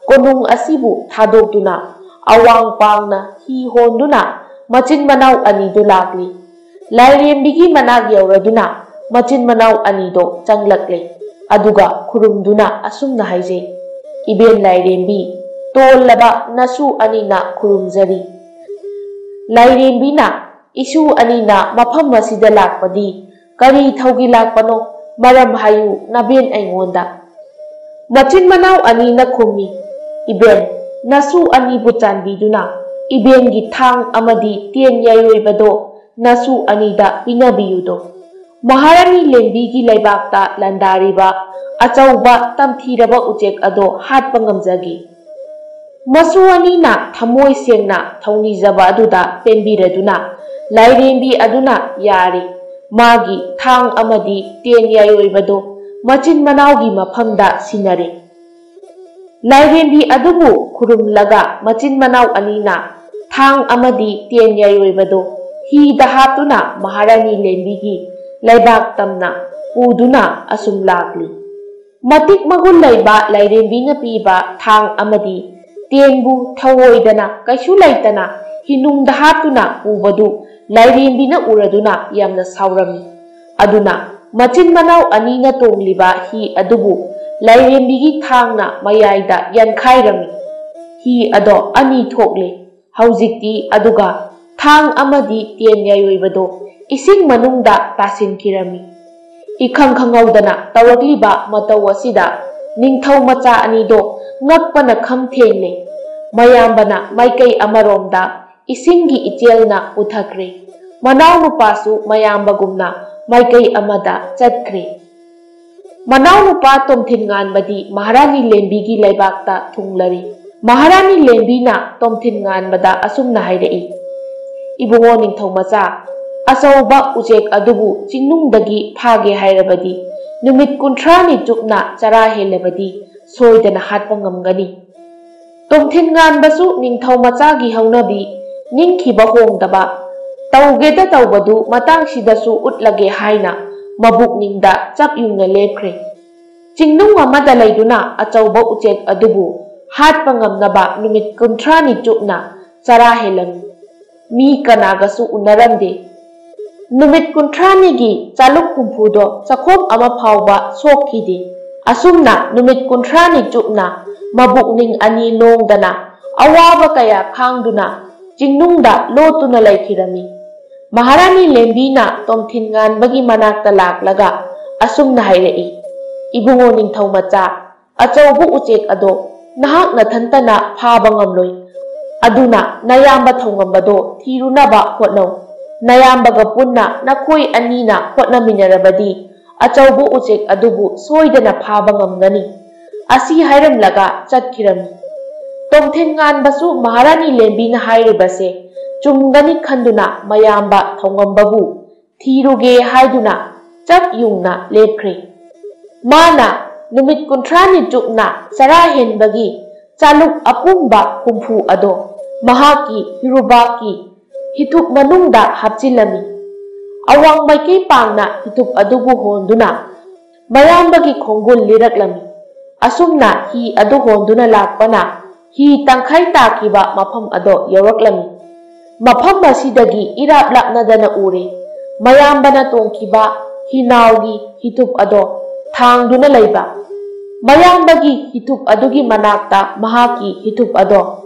ꯀꯣꯅꯨꯡ ꯑꯁꯤꯕꯨ ꯊꯥꯗꯣꯛꯇꯨꯅ ꯑꯋꯥꯡ ꯄꯥꯡꯅ ꯍꯤ ꯍꯣꯟꯗꯨꯅ ꯃꯆꯤꯟ ꯃꯅꯥꯎ ꯑꯅꯤꯗꯨ ꯂꯥꯛꯂꯤ꯫ ꯂꯥꯏꯔꯦꯝꯕꯤꯒꯤ ꯃꯅꯥꯛ ꯌꯧꯔꯗꯨꯅ ꯃꯆꯤꯟ ꯃꯅꯥꯎ ꯑꯅꯤꯗꯣ ꯆꯪꯂꯛꯂꯦ꯫ ꯑꯗꯨꯒ ꯈꯨꯔꯨꯝꯗꯨꯅ ꯑꯁꯨꯝꯅ ꯍꯥꯏꯖꯩ, "ꯏꯕꯦꯟ ꯂꯥꯏꯔꯦꯝꯕꯤ, ꯇꯣꯜꯂꯕ ꯅꯁꯨ ꯑꯅꯤꯅ ꯈꯨꯔꯨꯝꯖꯔꯤ꯫" ꯂꯥꯏꯔꯦꯝꯕꯤꯅ, "ꯏꯁꯨ ꯑꯅꯤꯅ ꯃꯐꯝ ꯑꯁꯤꯗ ꯂꯥꯛꯄꯗꯤ ꯀꯔꯤ ꯊꯧꯒꯤ ꯂꯥꯛꯄꯅꯣ? ꯃꯔꯝ ꯍꯥꯏꯌꯨ ꯅꯕꯦꯟ ꯑꯩꯉꯣꯟꯗ꯫" ꯃꯆꯤꯟ ꯃꯅꯥꯎ ꯑꯅꯤꯅ ꯈꯨꯝꯃꯤ, "ꯏꯕꯦꯟ, ꯅꯁꯨ ꯑꯅꯤꯕꯨ ꯆꯥꯟꯕꯤꯗꯨꯅ ꯏꯕꯦꯟꯒꯤ ꯊꯥꯡ ꯑꯃꯗꯤ ꯇꯦꯟ ꯌꯩꯔꯣꯏꯕꯗꯣ ꯅꯁꯨ ꯑꯅꯤꯗ ꯄꯤꯅꯕꯤꯌꯨꯗꯣ꯫ ꯃꯍꯥꯔꯥꯅꯤ ꯂꯦꯝꯕꯤꯒꯤ ꯂꯩꯕꯥꯛꯇ ꯂꯥꯟꯗꯥꯔꯤꯕ ꯑꯆꯧꯕ ꯇꯝꯊꯤꯔꯕ ꯎꯆꯦꯛ ꯑꯗꯣ ꯍꯥꯠꯄ ꯉꯝꯖꯒꯦ꯫" ꯃꯁꯨ ꯑꯅꯤꯅ ꯊꯃꯣꯏ ꯁꯦꯡꯅ ꯊꯧꯅꯤꯖꯕ ꯑꯗꯨꯗ ꯄꯦꯟꯕꯤꯔꯗꯨꯅ ꯂꯥꯏꯔꯦꯝꯕꯤ ꯑꯗꯨꯅ ꯌꯥꯔꯦ, ꯃꯥꯒꯤ ꯊꯥꯡ ꯑꯃꯗꯤ ꯇꯦꯟ ꯌꯥꯏꯔꯣꯏꯕꯗꯣ ꯃꯆꯤꯟ ꯃꯅꯥꯎꯒꯤ ꯃꯐꯝꯗ ꯁꯤꯟꯅꯔꯦ꯫ ꯂꯥꯏꯔꯦꯝꯕꯤ ꯑꯗꯨꯕꯨ ꯈꯨꯔꯨꯝꯂꯒ ꯃꯆꯤꯟ ꯃꯅꯥꯎ ꯑꯅꯤꯅ ꯊꯥꯡ ꯑꯃꯗꯤ ꯇꯦꯟ ꯌꯥꯏꯔꯣꯏꯕꯗꯣ ꯍꯤꯗ ꯍꯥꯞꯇꯨꯅ ꯃꯍꯥꯔꯥꯅꯤ ꯂꯦꯝꯕꯤꯒꯤ ꯂꯩꯕꯥꯛ ꯇꯝꯅ ꯄꯨꯗꯨꯅ ꯑꯁꯨꯝ ꯂꯥꯛꯂꯤ꯫ ꯃꯇꯤꯛ ꯃꯒꯨꯟ ꯂꯩꯕ ꯂꯥꯏꯔꯦꯝꯕꯤꯅ ꯄꯤꯕ ꯊꯥꯡ ꯑꯃꯗꯤ ꯇꯦꯟꯕꯨ ꯊꯧꯑꯣꯏꯗꯅ ꯀꯩꯁꯨ ꯂꯩꯇꯅ ꯍꯤꯅꯨꯡꯗ ꯍꯥꯞꯇꯨꯅ ꯄꯨꯕꯗꯨ ꯂꯥꯏꯔꯦꯝꯕꯤꯅ ꯎꯔꯗꯨꯅ ꯌꯥꯝꯅ ꯁꯥꯎꯔꯝꯃꯤ꯫ ꯑꯗꯨꯅ ꯃꯆꯤꯟ ꯃꯅꯥꯎ ꯑꯅꯤꯅ ꯇꯣꯡꯂꯤꯕ ꯍꯤ ꯑꯗꯨꯕꯨ ꯂꯥꯏꯔꯦꯝꯕꯤꯒꯤ ꯊꯥꯡꯅ ꯃꯌꯥꯏꯗ ꯌꯥꯟꯈꯥꯏꯔꯝꯃꯤ꯫ ꯍꯤ ꯑꯗꯣ ꯑꯅꯤ ꯊꯣꯛꯂꯦ꯫ ꯍꯧꯖꯤꯛꯇꯤ ꯑꯗꯨꯒ ꯊꯥꯡ ꯑꯃꯗꯤ ꯇꯦꯟ ꯌꯥꯏꯔꯣꯏꯕꯗꯣ ꯏꯁꯤꯡ ꯃꯅꯨꯡꯗ ꯇꯥꯁꯤꯟꯈꯤꯔꯝꯃꯤ꯫ ꯏꯈꯪ ꯈꯪꯍꯧꯗꯅ ꯇꯧꯔꯛꯂꯤꯕ ꯃꯇꯧ ꯑꯁꯤꯗ ꯅꯤꯡꯊꯧ ꯃꯆꯥ ꯑꯅꯤꯗꯣ ꯉꯛꯄꯅ ꯈꯝ ꯊꯦꯡꯂꯦ꯫ ꯃꯌꯥꯝꯕꯅ ꯃꯥꯏꯀꯩ ꯑꯃꯔꯣꯝꯗ ꯏꯁꯤꯡꯒꯤ ꯏꯆꯦꯜꯅ ꯄꯨꯊꯈ꯭ꯔꯦ꯫ ꯃꯅꯥꯎꯅꯨꯄꯥꯁꯨ ꯃꯌꯥꯝꯕꯒꯨꯝꯅ ꯃꯥꯏꯀꯩ ꯑꯃꯗ ꯆꯠꯈ꯭ꯔꯦ꯫ ꯃꯅꯥꯎꯅꯨꯄꯥ ꯇꯣꯝꯊꯤꯟ ꯉꯥꯟꯕꯗꯤ ꯃꯍꯥꯔꯥꯅꯤ ꯂꯦꯝꯕꯤꯒꯤ ꯂꯩꯕꯥꯛꯇ ꯊꯨꯡꯂꯔꯤ꯫ ꯃꯍꯥꯔꯥꯅꯤ ꯂꯦꯝꯕꯤꯅ ꯇꯣꯝꯊꯤꯟ ꯉꯥꯟꯕꯗ ꯑꯁꯨꯝꯅ ꯍꯥꯏꯔꯛꯏ, "ꯏꯕꯨꯡꯉꯣ ꯅꯤꯡꯊꯧ ꯃꯆꯥ, ꯑꯆꯧꯕ ꯎꯆꯦꯛ ꯑꯗꯨꯕꯨ ꯆꯤꯡꯅꯨꯡꯗꯒꯤ ꯐꯥꯒꯦ ꯍꯥꯏꯔꯕꯗꯤ ꯅꯨꯃꯤꯠ ꯀꯨꯟꯊ꯭ꯔꯥꯅꯤ ꯆꯨꯞꯅ ꯆꯔꯥ ꯍꯦꯜꯂꯕꯗꯤ ꯁꯣꯏꯗꯅ ꯍꯥꯠꯄ ꯉꯝꯒꯅꯤ꯫" ꯇꯣꯝꯊꯤꯟ ꯉꯥꯟꯕꯁꯨ ꯅꯤꯡꯊꯧ ꯃꯆꯥꯒꯤ ꯍꯧꯅꯕꯤ ꯅꯤꯡꯈꯤꯕ ꯍꯣꯡꯗꯕ, ꯇꯧꯒꯦꯗ ꯇꯧꯕꯗꯨ ꯃꯇꯥꯡꯁꯤꯗꯁꯨ ꯎꯠꯂꯒꯦ ꯍꯥꯏꯅ ꯃꯕꯨꯛꯅꯤꯡꯗ ꯆꯞ ꯌꯨꯡꯅ ꯂꯦꯞꯈ꯭ꯔꯦ꯫ ꯆꯤꯡꯅꯨꯡ ꯑꯃꯗ ꯂꯩꯗꯨꯅ ꯑꯆꯧꯕ ꯎꯆꯦꯛ ꯑꯗꯨꯕꯨ ꯍꯥꯠꯄ ꯉꯝꯅꯕ ꯅꯨꯃꯤꯠ ꯀꯨꯟꯊ꯭ꯔꯥꯅꯤ ꯆꯨꯞꯅ ꯆꯔꯥ ꯍꯦꯜꯂꯝꯃꯤ꯫ ꯃꯤ ꯀꯅꯥꯒꯁꯨ ꯎꯅꯔꯝꯗꯦ꯫ ꯅꯨꯃꯤꯠ ꯀꯨꯟꯊ꯭ꯔꯥꯅꯤꯒꯤ ꯆꯥꯂꯨꯛ ꯍꯨꯝꯐꯨꯗꯣ ꯆꯥꯛꯈꯣꯝ ꯑꯃ ꯐꯥꯎꯕ ꯁꯣꯛꯈꯤꯗꯦ꯫ ꯑꯁꯨꯝꯅ ꯅꯨꯃꯤꯠ ꯀꯨꯟꯊ꯭ꯔꯥꯅꯤ ꯆꯨꯞꯅ ꯃꯕꯨꯛꯅꯤꯡ ꯑꯅꯤ ꯂꯣꯡꯗꯅ ꯑꯋꯥꯕ ꯀꯌꯥ ꯈꯥꯡꯗꯨꯅ ꯆꯤꯡꯅꯨꯡꯗ ꯂꯣꯠꯇꯨꯅ ꯂꯩꯈꯤꯔꯝꯃꯤ꯫ ꯃꯍꯥꯔꯥꯅꯤ ꯂꯦꯝꯕꯤꯅ ꯇꯣꯝꯊꯤꯟ ꯉꯥꯟꯕꯒꯤ ꯃꯅꯥꯛꯇ ꯂꯥꯛꯂꯒ ꯑꯁꯨꯝꯅ ꯍꯥꯏꯔꯛꯏ, "ꯏꯕꯨꯡꯉꯣ ꯅꯤꯡꯊꯧ ꯃꯆꯥ, ꯑꯆꯧꯕ ꯎꯆꯦꯛ ꯑꯗꯣ ꯅꯍꯥꯛ ꯅꯊꯟꯇꯅ ꯐꯥꯕ ꯉꯝꯂꯣꯏ꯫ ꯑꯗꯨꯅ ꯅꯌꯥꯝꯕ ꯊꯧꯉꯝꯕꯗꯣ ꯊꯤꯔꯨꯅꯕ ꯍꯣꯠꯅꯧ꯫ ꯅꯌꯥꯝꯕꯒ ꯄꯨꯟꯅ ꯅꯈꯣꯏ ꯑꯅꯤꯅ ꯍꯣꯠꯅꯃꯤꯟꯅꯔꯕꯗꯤ ꯑꯆꯧꯕ ꯎꯆꯦꯛ ꯑꯗꯨꯕꯨ ꯁꯣꯏꯗꯅ ꯐꯥꯕ ꯉꯝꯒꯅꯤ꯫" ꯑꯁꯤ ꯍꯥꯏꯔꯝꯂꯒ ꯆꯠꯈꯤꯔꯝꯃꯤ꯫ ꯇꯣꯝꯊꯤꯟ ꯉꯥꯟꯕꯁꯨ ꯃꯍꯥꯔꯥꯅꯤ ꯂꯦꯝꯕꯤꯅ ꯍꯥꯏꯔꯤꯕꯁꯦ ꯆꯨꯝꯒꯅꯤ ꯈꯟꯗꯨꯅ ꯃꯌꯥꯝꯕ ꯊꯧꯉꯝꯕꯕꯨ ꯊꯤꯔꯨꯒꯦ ꯍꯥꯏꯗꯨꯅ ꯆꯞ ꯌꯨꯡꯅ ꯂꯦꯞꯈ꯭ꯔꯦ꯫ ꯃꯥꯅ ꯅꯨꯃꯤꯠ ꯀꯨꯟꯊ꯭ꯔꯥꯅꯤ ꯆꯨꯞꯅ ꯆꯔꯥ ꯍꯦꯟꯕꯒꯤ ꯆꯥꯂꯨꯛ ꯑꯄꯨꯝꯕ ꯍꯨꯝꯐꯨ ꯑꯗꯣ ꯃꯍꯥꯛꯀꯤ ꯍꯤꯔꯨꯕꯥꯛꯀꯤ ꯍꯤꯊꯨꯞ ꯃꯅꯨꯡꯗ ꯍꯥꯞꯆꯤꯜꯂꯝꯃꯤ꯫ ꯑꯋꯥꯡ ꯃꯥꯏꯀꯩ ꯄꯥꯡꯅ ꯍꯤꯊꯨꯞ ꯑꯗꯨꯕꯨ ꯍꯣꯟꯗꯨꯅ ꯃꯌꯥꯝꯕꯒꯤ ꯈꯣꯡꯒꯨꯜ ꯂꯤꯔꯛꯂꯝꯃꯤ꯫ ꯑꯁꯨꯝꯅ ꯍꯤ ꯑꯗꯨ ꯍꯣꯟꯗꯨꯅ ꯂꯥꯛꯄꯅ ꯍꯤ ꯇꯪꯈꯥꯏ ꯇꯥꯈꯤꯕ ꯃꯐꯝ ꯑꯗꯣ ꯌꯧꯔꯛꯂꯝꯃꯤ꯫ ꯃꯐꯝ ꯑꯁꯤꯗꯒꯤ ꯏꯔꯥꯞ ꯂꯥꯞꯅꯗꯅ ꯎꯔꯦ꯫ ꯃꯌꯥꯝꯕꯅ ꯇꯣꯡꯈꯤꯕ ꯍꯤꯅꯥꯎꯒꯤ ꯍꯤꯊꯨꯞ ꯑꯗꯣ ꯊꯥꯡꯗꯨꯅ ꯂꯩꯕ꯫ ꯃꯌꯥꯝꯕꯒꯤ ꯍꯤꯊꯨꯞ ꯑꯗꯨꯒꯤ ꯃꯅꯥꯛꯇ ꯃꯍꯥꯛꯀꯤ ꯍꯤꯊꯨꯞ ꯑꯗꯣ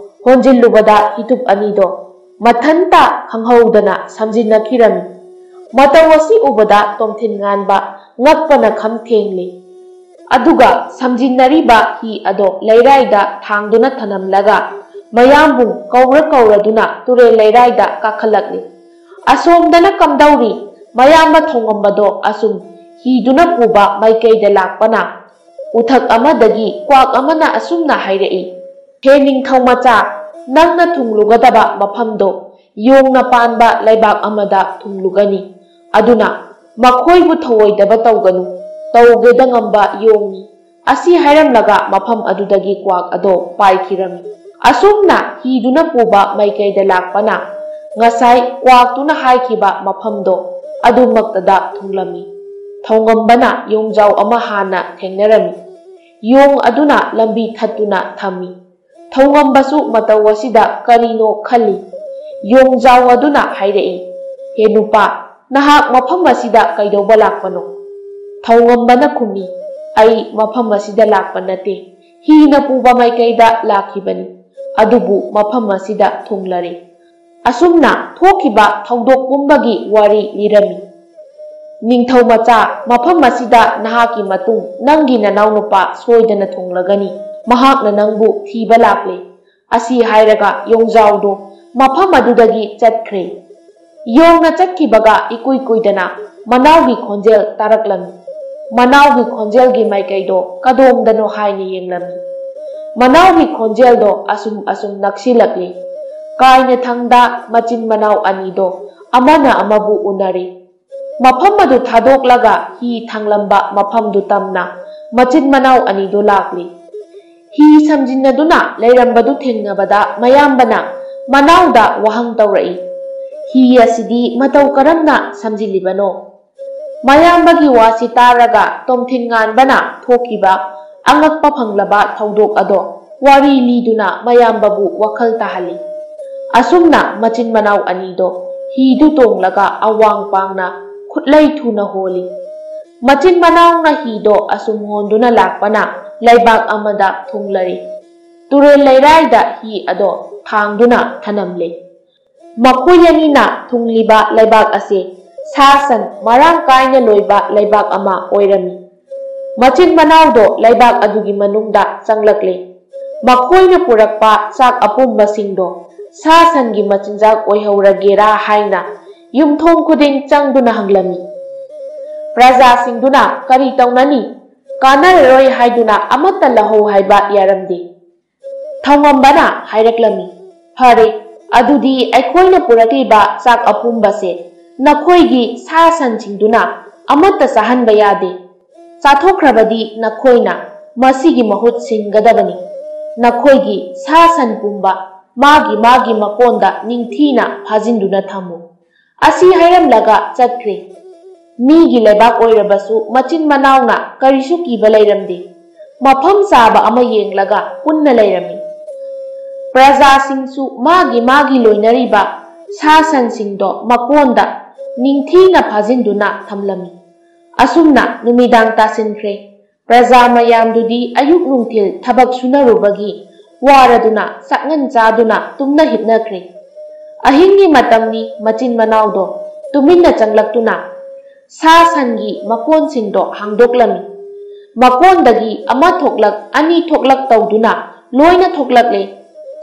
ꯍꯣꯟꯖꯤꯜꯂꯨꯕꯗ ꯍꯤꯊꯨꯞ ꯑꯅꯤꯗꯣ ꯃꯊꯟꯇ ꯈꯪꯍꯧꯗꯅ ꯁꯝꯖꯤꯟꯅꯈꯤꯔꯝꯃꯤ꯫ ꯃꯇꯧ ꯑꯁꯤ ꯎꯕꯗ ꯇꯣꯝꯊꯤꯟ ꯉꯥꯟꯕ ꯉꯛꯄꯅ ꯈꯝ ꯊꯦꯡꯂꯤ꯫ ꯑꯗꯨꯒ ꯁꯝꯖꯤꯟꯅꯔꯤꯕ ꯍꯤ ꯑꯗꯣ ꯂꯩꯔꯥꯏꯗ ꯊꯥꯡꯗꯨꯅ ꯊꯅꯝꯂꯒ ꯃꯌꯥꯝꯕꯨ ꯀꯧꯔ ꯀꯧꯔꯗꯨꯅ ꯇꯨꯔꯦꯜ ꯂꯩꯔꯥꯏꯗ ꯀꯥꯈꯠꯂꯛꯂꯤ꯫ ꯑꯁꯣꯝꯗꯅ ꯀꯝꯗꯧꯔꯤ? ꯃꯌꯥꯝꯕ ꯊꯣꯡꯉꯝꯕꯗꯣ ꯑꯁꯨꯝ ꯍꯤꯗꯨꯅ ꯄꯨꯕ ꯃꯥꯏꯀꯩꯗ ꯂꯥꯛꯄꯅ ꯎꯊꯛ ꯑꯃꯗꯒꯤ ꯀ꯭ꯋꯥꯛ ꯑꯃꯅ ꯑꯁꯨꯝꯅ ꯍꯥꯏꯔꯛꯏ, "ꯍꯦ ꯅꯤꯡꯊꯧ ꯃꯆꯥ, ꯅꯪꯅ ꯊꯨꯡꯂꯨꯒꯗꯕ ꯃꯐꯝꯗꯣ ꯌꯣꯡꯅ ꯄꯥꯟꯕ ꯂꯩꯕꯥꯛ ꯑꯃꯗ ꯊꯨꯡꯂꯨꯒꯅꯤ꯫ ꯑꯗꯨꯅ ꯃꯈꯣꯏꯕꯨ ꯊꯧꯑꯣꯏꯗꯕ ꯇꯧꯒꯅꯨ, ꯇꯧꯒꯦꯗ ꯉꯝꯕ ꯌꯣꯡꯅꯤ"꯫ ꯑꯁꯤ ꯍꯥꯏꯔꯝꯂꯒ ꯃꯐꯝ ꯑꯗꯨꯗꯒꯤ ꯀ꯭ꯋꯥꯛ ꯑꯗꯣ ꯄꯥꯏꯈꯤꯔꯝꯃꯤ꯫ ꯑꯁꯨꯝꯅ ꯍꯤꯗꯨꯅ ꯄꯨꯕ ꯃꯥꯏꯀꯩꯗ ꯂꯥꯛꯄꯅ ꯉꯁꯥꯏ ꯀ꯭ꯋꯥꯛꯇꯨꯅ ꯍꯥꯏꯈꯤꯕ ꯃꯐꯝꯗꯣ ꯑꯗꯨꯃꯛꯇꯗ ꯊꯨꯡꯂꯝꯃꯤ꯫ ꯊꯧꯉꯝꯕꯅ ꯌꯣꯡꯖꯥꯎ ꯑꯃ ꯍꯥꯟꯅ ꯊꯦꯡꯅꯔꯝꯃꯤ꯫ ꯌꯣꯡ ꯑꯗꯨꯅ ꯂꯝꯕꯤ ꯊꯠꯇꯨꯅ ꯊꯝꯃꯤ꯫ ꯊꯧꯉꯝꯕꯁꯨ ꯃꯇꯧ ꯑꯁꯤꯗ ꯀꯔꯤꯅꯣ ꯈꯜꯂꯤ꯫ ꯌꯣꯡꯖꯥꯎ ꯑꯗꯨꯅ ꯍꯥꯏꯔꯛꯏ, "ꯍꯦ ꯅꯨꯄꯥ, ꯅꯍꯥꯛ ꯃꯐꯝ ꯑꯁꯤꯗ ꯀꯩꯗꯧꯕ ꯂꯥꯛꯄꯅꯣ?" ꯊꯧꯉꯝꯕꯅ ꯈꯨꯝꯃꯤ, "ꯑꯩ ꯃꯐꯝ ꯑꯁꯤꯗ ꯂꯥꯛꯄ ꯅꯠꯇꯦ, ꯍꯤꯅ ꯄꯨꯕ ꯃꯥꯏꯀꯩꯗ ꯂꯥꯛꯈꯤꯕꯅꯤ, ꯑꯗꯨꯕꯨ ꯃꯐꯝ ꯑꯁꯤꯗ ꯊꯨꯡꯂꯔꯦ"꯫ ꯑꯁꯨꯝꯅ ꯊꯣꯛꯈꯤꯕ ꯊꯧꯗꯣꯛ ꯄꯨꯝꯕꯒꯤ ꯋꯥꯔꯤ ꯂꯤꯔꯝꯃꯤ꯫ "ꯅꯤꯡꯊꯧ ꯃꯆꯥ, ꯃꯐꯝ ꯑꯁꯤꯗ ꯅꯍꯥꯛꯀꯤ ꯃꯇꯨꯡ ꯅꯪꯒꯤ ꯅꯅꯥꯎꯅꯨꯄꯥ ꯁꯣꯏꯗꯅ ꯊꯨꯡꯂꯒꯅꯤ꯫ ꯃꯍꯥꯛꯅ ꯅꯪꯕꯨ ꯊꯤꯕ ꯂꯥꯛꯂꯦ"꯫ ꯑꯁꯤ ꯍꯥꯏꯔꯒ ꯌꯣꯡꯖꯥꯎꯗꯣ ꯃꯐꯝ ꯑꯗꯨꯗꯒꯤ ꯆꯠꯈ꯭ꯔꯦ꯫ ꯌꯣꯡꯅ ꯆꯠꯈꯤꯕꯒ ꯏꯀꯨꯏ ꯀꯨꯏꯗꯅ ꯃꯅꯥꯎꯒꯤ ꯈꯣꯟꯖꯦꯜ ꯇꯥꯔꯛꯂꯝꯃꯤ꯫ ꯃꯅꯥꯎꯒꯤ ꯈꯣꯟꯖꯦꯜꯒꯤ ꯃꯥꯏꯀꯩꯗꯣ ꯀꯗꯣꯝꯗꯅꯣ ꯍꯥꯏꯅ ꯌꯦꯡꯂꯝꯃꯤ꯫ ꯃꯅꯥꯎꯒꯤ ꯈꯣꯟꯖꯦꯜꯗꯣ ꯑꯁꯨꯝ ꯑꯁꯨꯝ ꯅꯛꯁꯤꯜꯂꯛꯂꯤ꯫ ꯀꯥꯏꯅ ꯊꯪꯗ ꯃꯆꯤꯟ ꯃꯅꯥꯎ ꯑꯅꯤꯗꯣ ꯑꯃꯅ ꯑꯃꯕꯨ ꯎꯅꯔꯤ꯫ ꯃꯐꯝ ꯑꯗꯨ ꯊꯥꯗꯣꯛꯂꯒ ꯍꯤ ꯊꯥꯡꯂꯝꯕ ꯃꯐꯝꯗꯨ ꯇꯝꯅ ꯃꯆꯤꯟ ꯃꯅꯥꯎ ꯑꯅꯤꯗꯨ ꯂꯥꯛꯂꯤ꯫ ꯍꯤ ꯁꯝꯖꯤꯟꯅꯗꯨꯅ ꯂꯩꯔꯝꯕꯗꯨ ꯊꯦꯡꯅꯕꯗ ꯃꯌꯥꯝꯕꯅ ꯃꯅꯥꯎꯗ ꯋꯥꯍꯪ ꯇꯧꯔꯛꯏ, "ꯍꯤ ꯑꯁꯤꯗꯤ ꯃꯇꯧ ꯀꯔꯝꯅ ꯁꯝꯖꯤꯜꯂꯤꯕꯅꯣ?" ꯃꯌꯥꯝꯕꯒꯤ ꯋꯥꯁꯤ ꯇꯥꯔꯒ ꯇꯣꯝꯊꯤꯟ ꯉꯥꯟꯕꯅ ꯊꯣꯛꯈꯤꯕ ꯑꯉꯛꯄ ꯐꯪꯂꯕ ꯊꯧꯗꯣꯛ ꯑꯗꯣ ꯋꯥꯔꯤ ꯂꯤꯗꯨꯅ ꯃꯌꯥꯝꯕꯕꯨ ꯋꯥꯈꯜ ꯇꯥꯍꯜꯂꯤ꯫ ꯑꯁꯨꯝꯅ ꯃꯆꯤꯟ ꯃꯅꯥꯎ ꯑꯅꯤꯗꯣ ꯍꯤꯗꯨ ꯇꯣꯡꯂꯒ ꯑꯋꯥꯡ ꯄꯥꯡꯅ ꯈꯨꯠꯂꯩ ꯊꯨꯅ ꯍꯣꯜꯂꯤ꯫ ꯃꯆꯤꯟ ꯃꯅꯥꯎꯅ ꯍꯤꯗꯣ ꯑꯁꯨꯝ ꯍꯣꯟꯗꯨꯅ ꯂꯥꯛꯄꯅ ꯂꯩꯕꯥꯛ ꯑꯃꯗ ꯊꯨꯡꯂꯔꯤ꯫ ꯇꯨꯔꯦꯜ ꯂꯩꯔꯥꯏꯗ ꯍꯤ ꯑꯗꯣ ꯊꯥꯡꯗꯨꯅ ꯊꯅꯝꯂꯦ꯫ ꯃꯈꯣꯏ ꯑꯅꯤꯅ ꯊꯨꯡꯂꯤꯕ ꯂꯩꯕꯥꯛ ꯑꯁꯤ ꯁꯥ ꯁꯟ ꯃꯔꯥꯡ ꯀꯥꯏꯅ ꯂꯣꯏꯕ ꯂꯩꯕꯥꯛ ꯑꯃ ꯑꯣꯏꯔꯝꯃꯤ꯫ ꯃꯆꯤꯟ ꯃꯅꯥꯎꯗꯣ ꯂꯩꯕꯥꯛ ꯑꯗꯨꯒꯤ ꯃꯅꯨꯡꯗ ꯆꯪꯂꯛꯂꯦ꯫ ꯃꯈꯣꯏꯅ ꯄꯨꯔꯛꯄ ꯆꯥꯛ ꯑꯄꯨꯝꯕꯁꯤꯡꯗꯣ ꯁꯥ ꯁꯟꯒꯤ ꯃꯆꯤꯟꯖꯥꯛ ꯑꯣꯏꯍꯧꯔꯒꯦꯔꯥ ꯍꯥꯏꯅ ꯌꯨꯝꯊꯣꯡ ꯈꯨꯗꯤꯡ ꯆꯪꯗꯨꯅ ꯍꯪꯂꯝꯃꯤ꯫ ꯄ꯭ꯔꯖꯥꯁꯤꯡꯗꯨꯅ ꯀꯔꯤ ꯇꯧꯅꯅꯤ? ꯀꯥꯟꯅꯔꯔꯣꯏ ꯍꯥꯏꯗꯨꯅ ꯑꯃꯠꯇ ꯂꯧꯍꯧ ꯍꯥꯏꯕ ꯌꯥꯔꯝꯗꯦ꯫ ꯊꯧꯉꯝꯕꯅ ꯍꯥꯏꯔꯛꯂꯝꯃꯤ, "ꯐꯔꯦ, ꯑꯗꯨꯗꯤ ꯑꯩꯈꯣꯏꯅ ꯄꯨꯔꯛꯂꯤꯕ ꯆꯥꯛ ꯑꯄꯨꯝꯕꯁꯦ ꯅꯈꯣꯏꯒꯤ ꯁꯥ ꯁꯟꯁꯤꯡꯗꯨꯅ ꯑꯃꯠꯇ ꯆꯥꯍꯟꯕ ꯌꯥꯗꯦ꯫ ꯆꯥꯊꯣꯛꯈ꯭ꯔꯕꯗꯤ ꯅꯈꯣꯏꯅ ꯃꯁꯤꯒꯤ ꯃꯍꯨꯠ ꯁꯤꯟꯒꯗꯕꯅꯤ꯫ ꯅꯈꯣꯏꯒꯤ ꯁꯥ ꯁꯟ ꯄꯨꯝꯕ ꯃꯥꯒꯤ ꯃꯥꯒꯤ ꯃꯀꯣꯟꯗ ꯅꯤꯡꯊꯤꯅ ꯐꯥꯖꯤꯟꯗꯨꯅ ꯊꯝꯃꯨ꯫" ꯑꯁꯤ ꯍꯥꯏꯔꯝꯂꯒ ꯆꯠꯈ꯭ꯔꯦ꯫ ꯃꯤꯒꯤ ꯂꯩꯕꯥꯛ ꯑꯣꯏꯔꯕꯁꯨ ꯃꯆꯤꯟ ꯃꯅꯥꯎꯅ ꯀꯔꯤꯁꯨ ꯀꯤꯕ ꯂꯩꯔꯝꯗꯦ꯫ ꯃꯐꯝ ꯆꯥꯕ ꯑꯃ ꯌꯦꯡꯂꯒ ꯄꯨꯟꯅ ꯂꯩꯔꯝꯃꯤ꯫ ꯄ꯭ꯔꯖꯥꯁꯤꯡꯁꯨ ꯃꯥꯒꯤ ꯃꯥꯒꯤ ꯂꯣꯏꯅꯔꯤꯕ ꯁꯥ ꯁꯟꯁꯤꯡꯗꯣ ꯃꯀꯣꯟꯗ ꯅꯤꯡꯊꯤꯅ ꯐꯥꯖꯤꯟꯗꯨꯅ ꯊꯝꯂꯝꯃꯤ꯫ ꯑꯁꯨꯝꯅ ꯅꯨꯃꯤꯗꯥꯡ ꯇꯥꯁꯤꯟꯈ꯭ꯔꯦ꯫ ꯄ꯭ꯔꯖꯥ ꯃꯌꯥꯝꯗꯨꯗꯤ ꯑꯌꯨꯛ ꯅꯨꯡꯊꯤꯜ ꯊꯕꯛ ꯁꯨꯅꯔꯨꯕꯒꯤ ꯋꯥꯔꯗꯨꯅ ꯆꯥꯛꯉꯟ ꯆꯥꯗꯨꯅ ꯇꯨꯝꯅ ꯍꯤꯞꯅꯈ꯭ꯔꯦ꯫ ꯑꯍꯤꯡꯒꯤ ꯃꯇꯝꯅꯤ꯫ ꯃꯆꯤꯟ ꯃꯅꯥꯎꯗꯣ ꯇꯨꯃꯤꯟꯅ ꯆꯪꯂꯛꯇꯨꯅ ꯁꯥ ꯁꯟꯒꯤ ꯃꯀꯣꯟꯁꯤꯡꯗꯣ ꯍꯥꯡꯗꯣꯛꯂꯝꯃꯤ꯫ ꯃꯀꯣꯟꯗꯒꯤ ꯑꯃ ꯊꯣꯛꯂꯛ ꯑꯅꯤ ꯊꯣꯛꯂꯛ ꯇꯧꯗꯨꯅ ꯂꯣꯏꯅ ꯊꯣꯛꯂꯛꯂꯦ꯫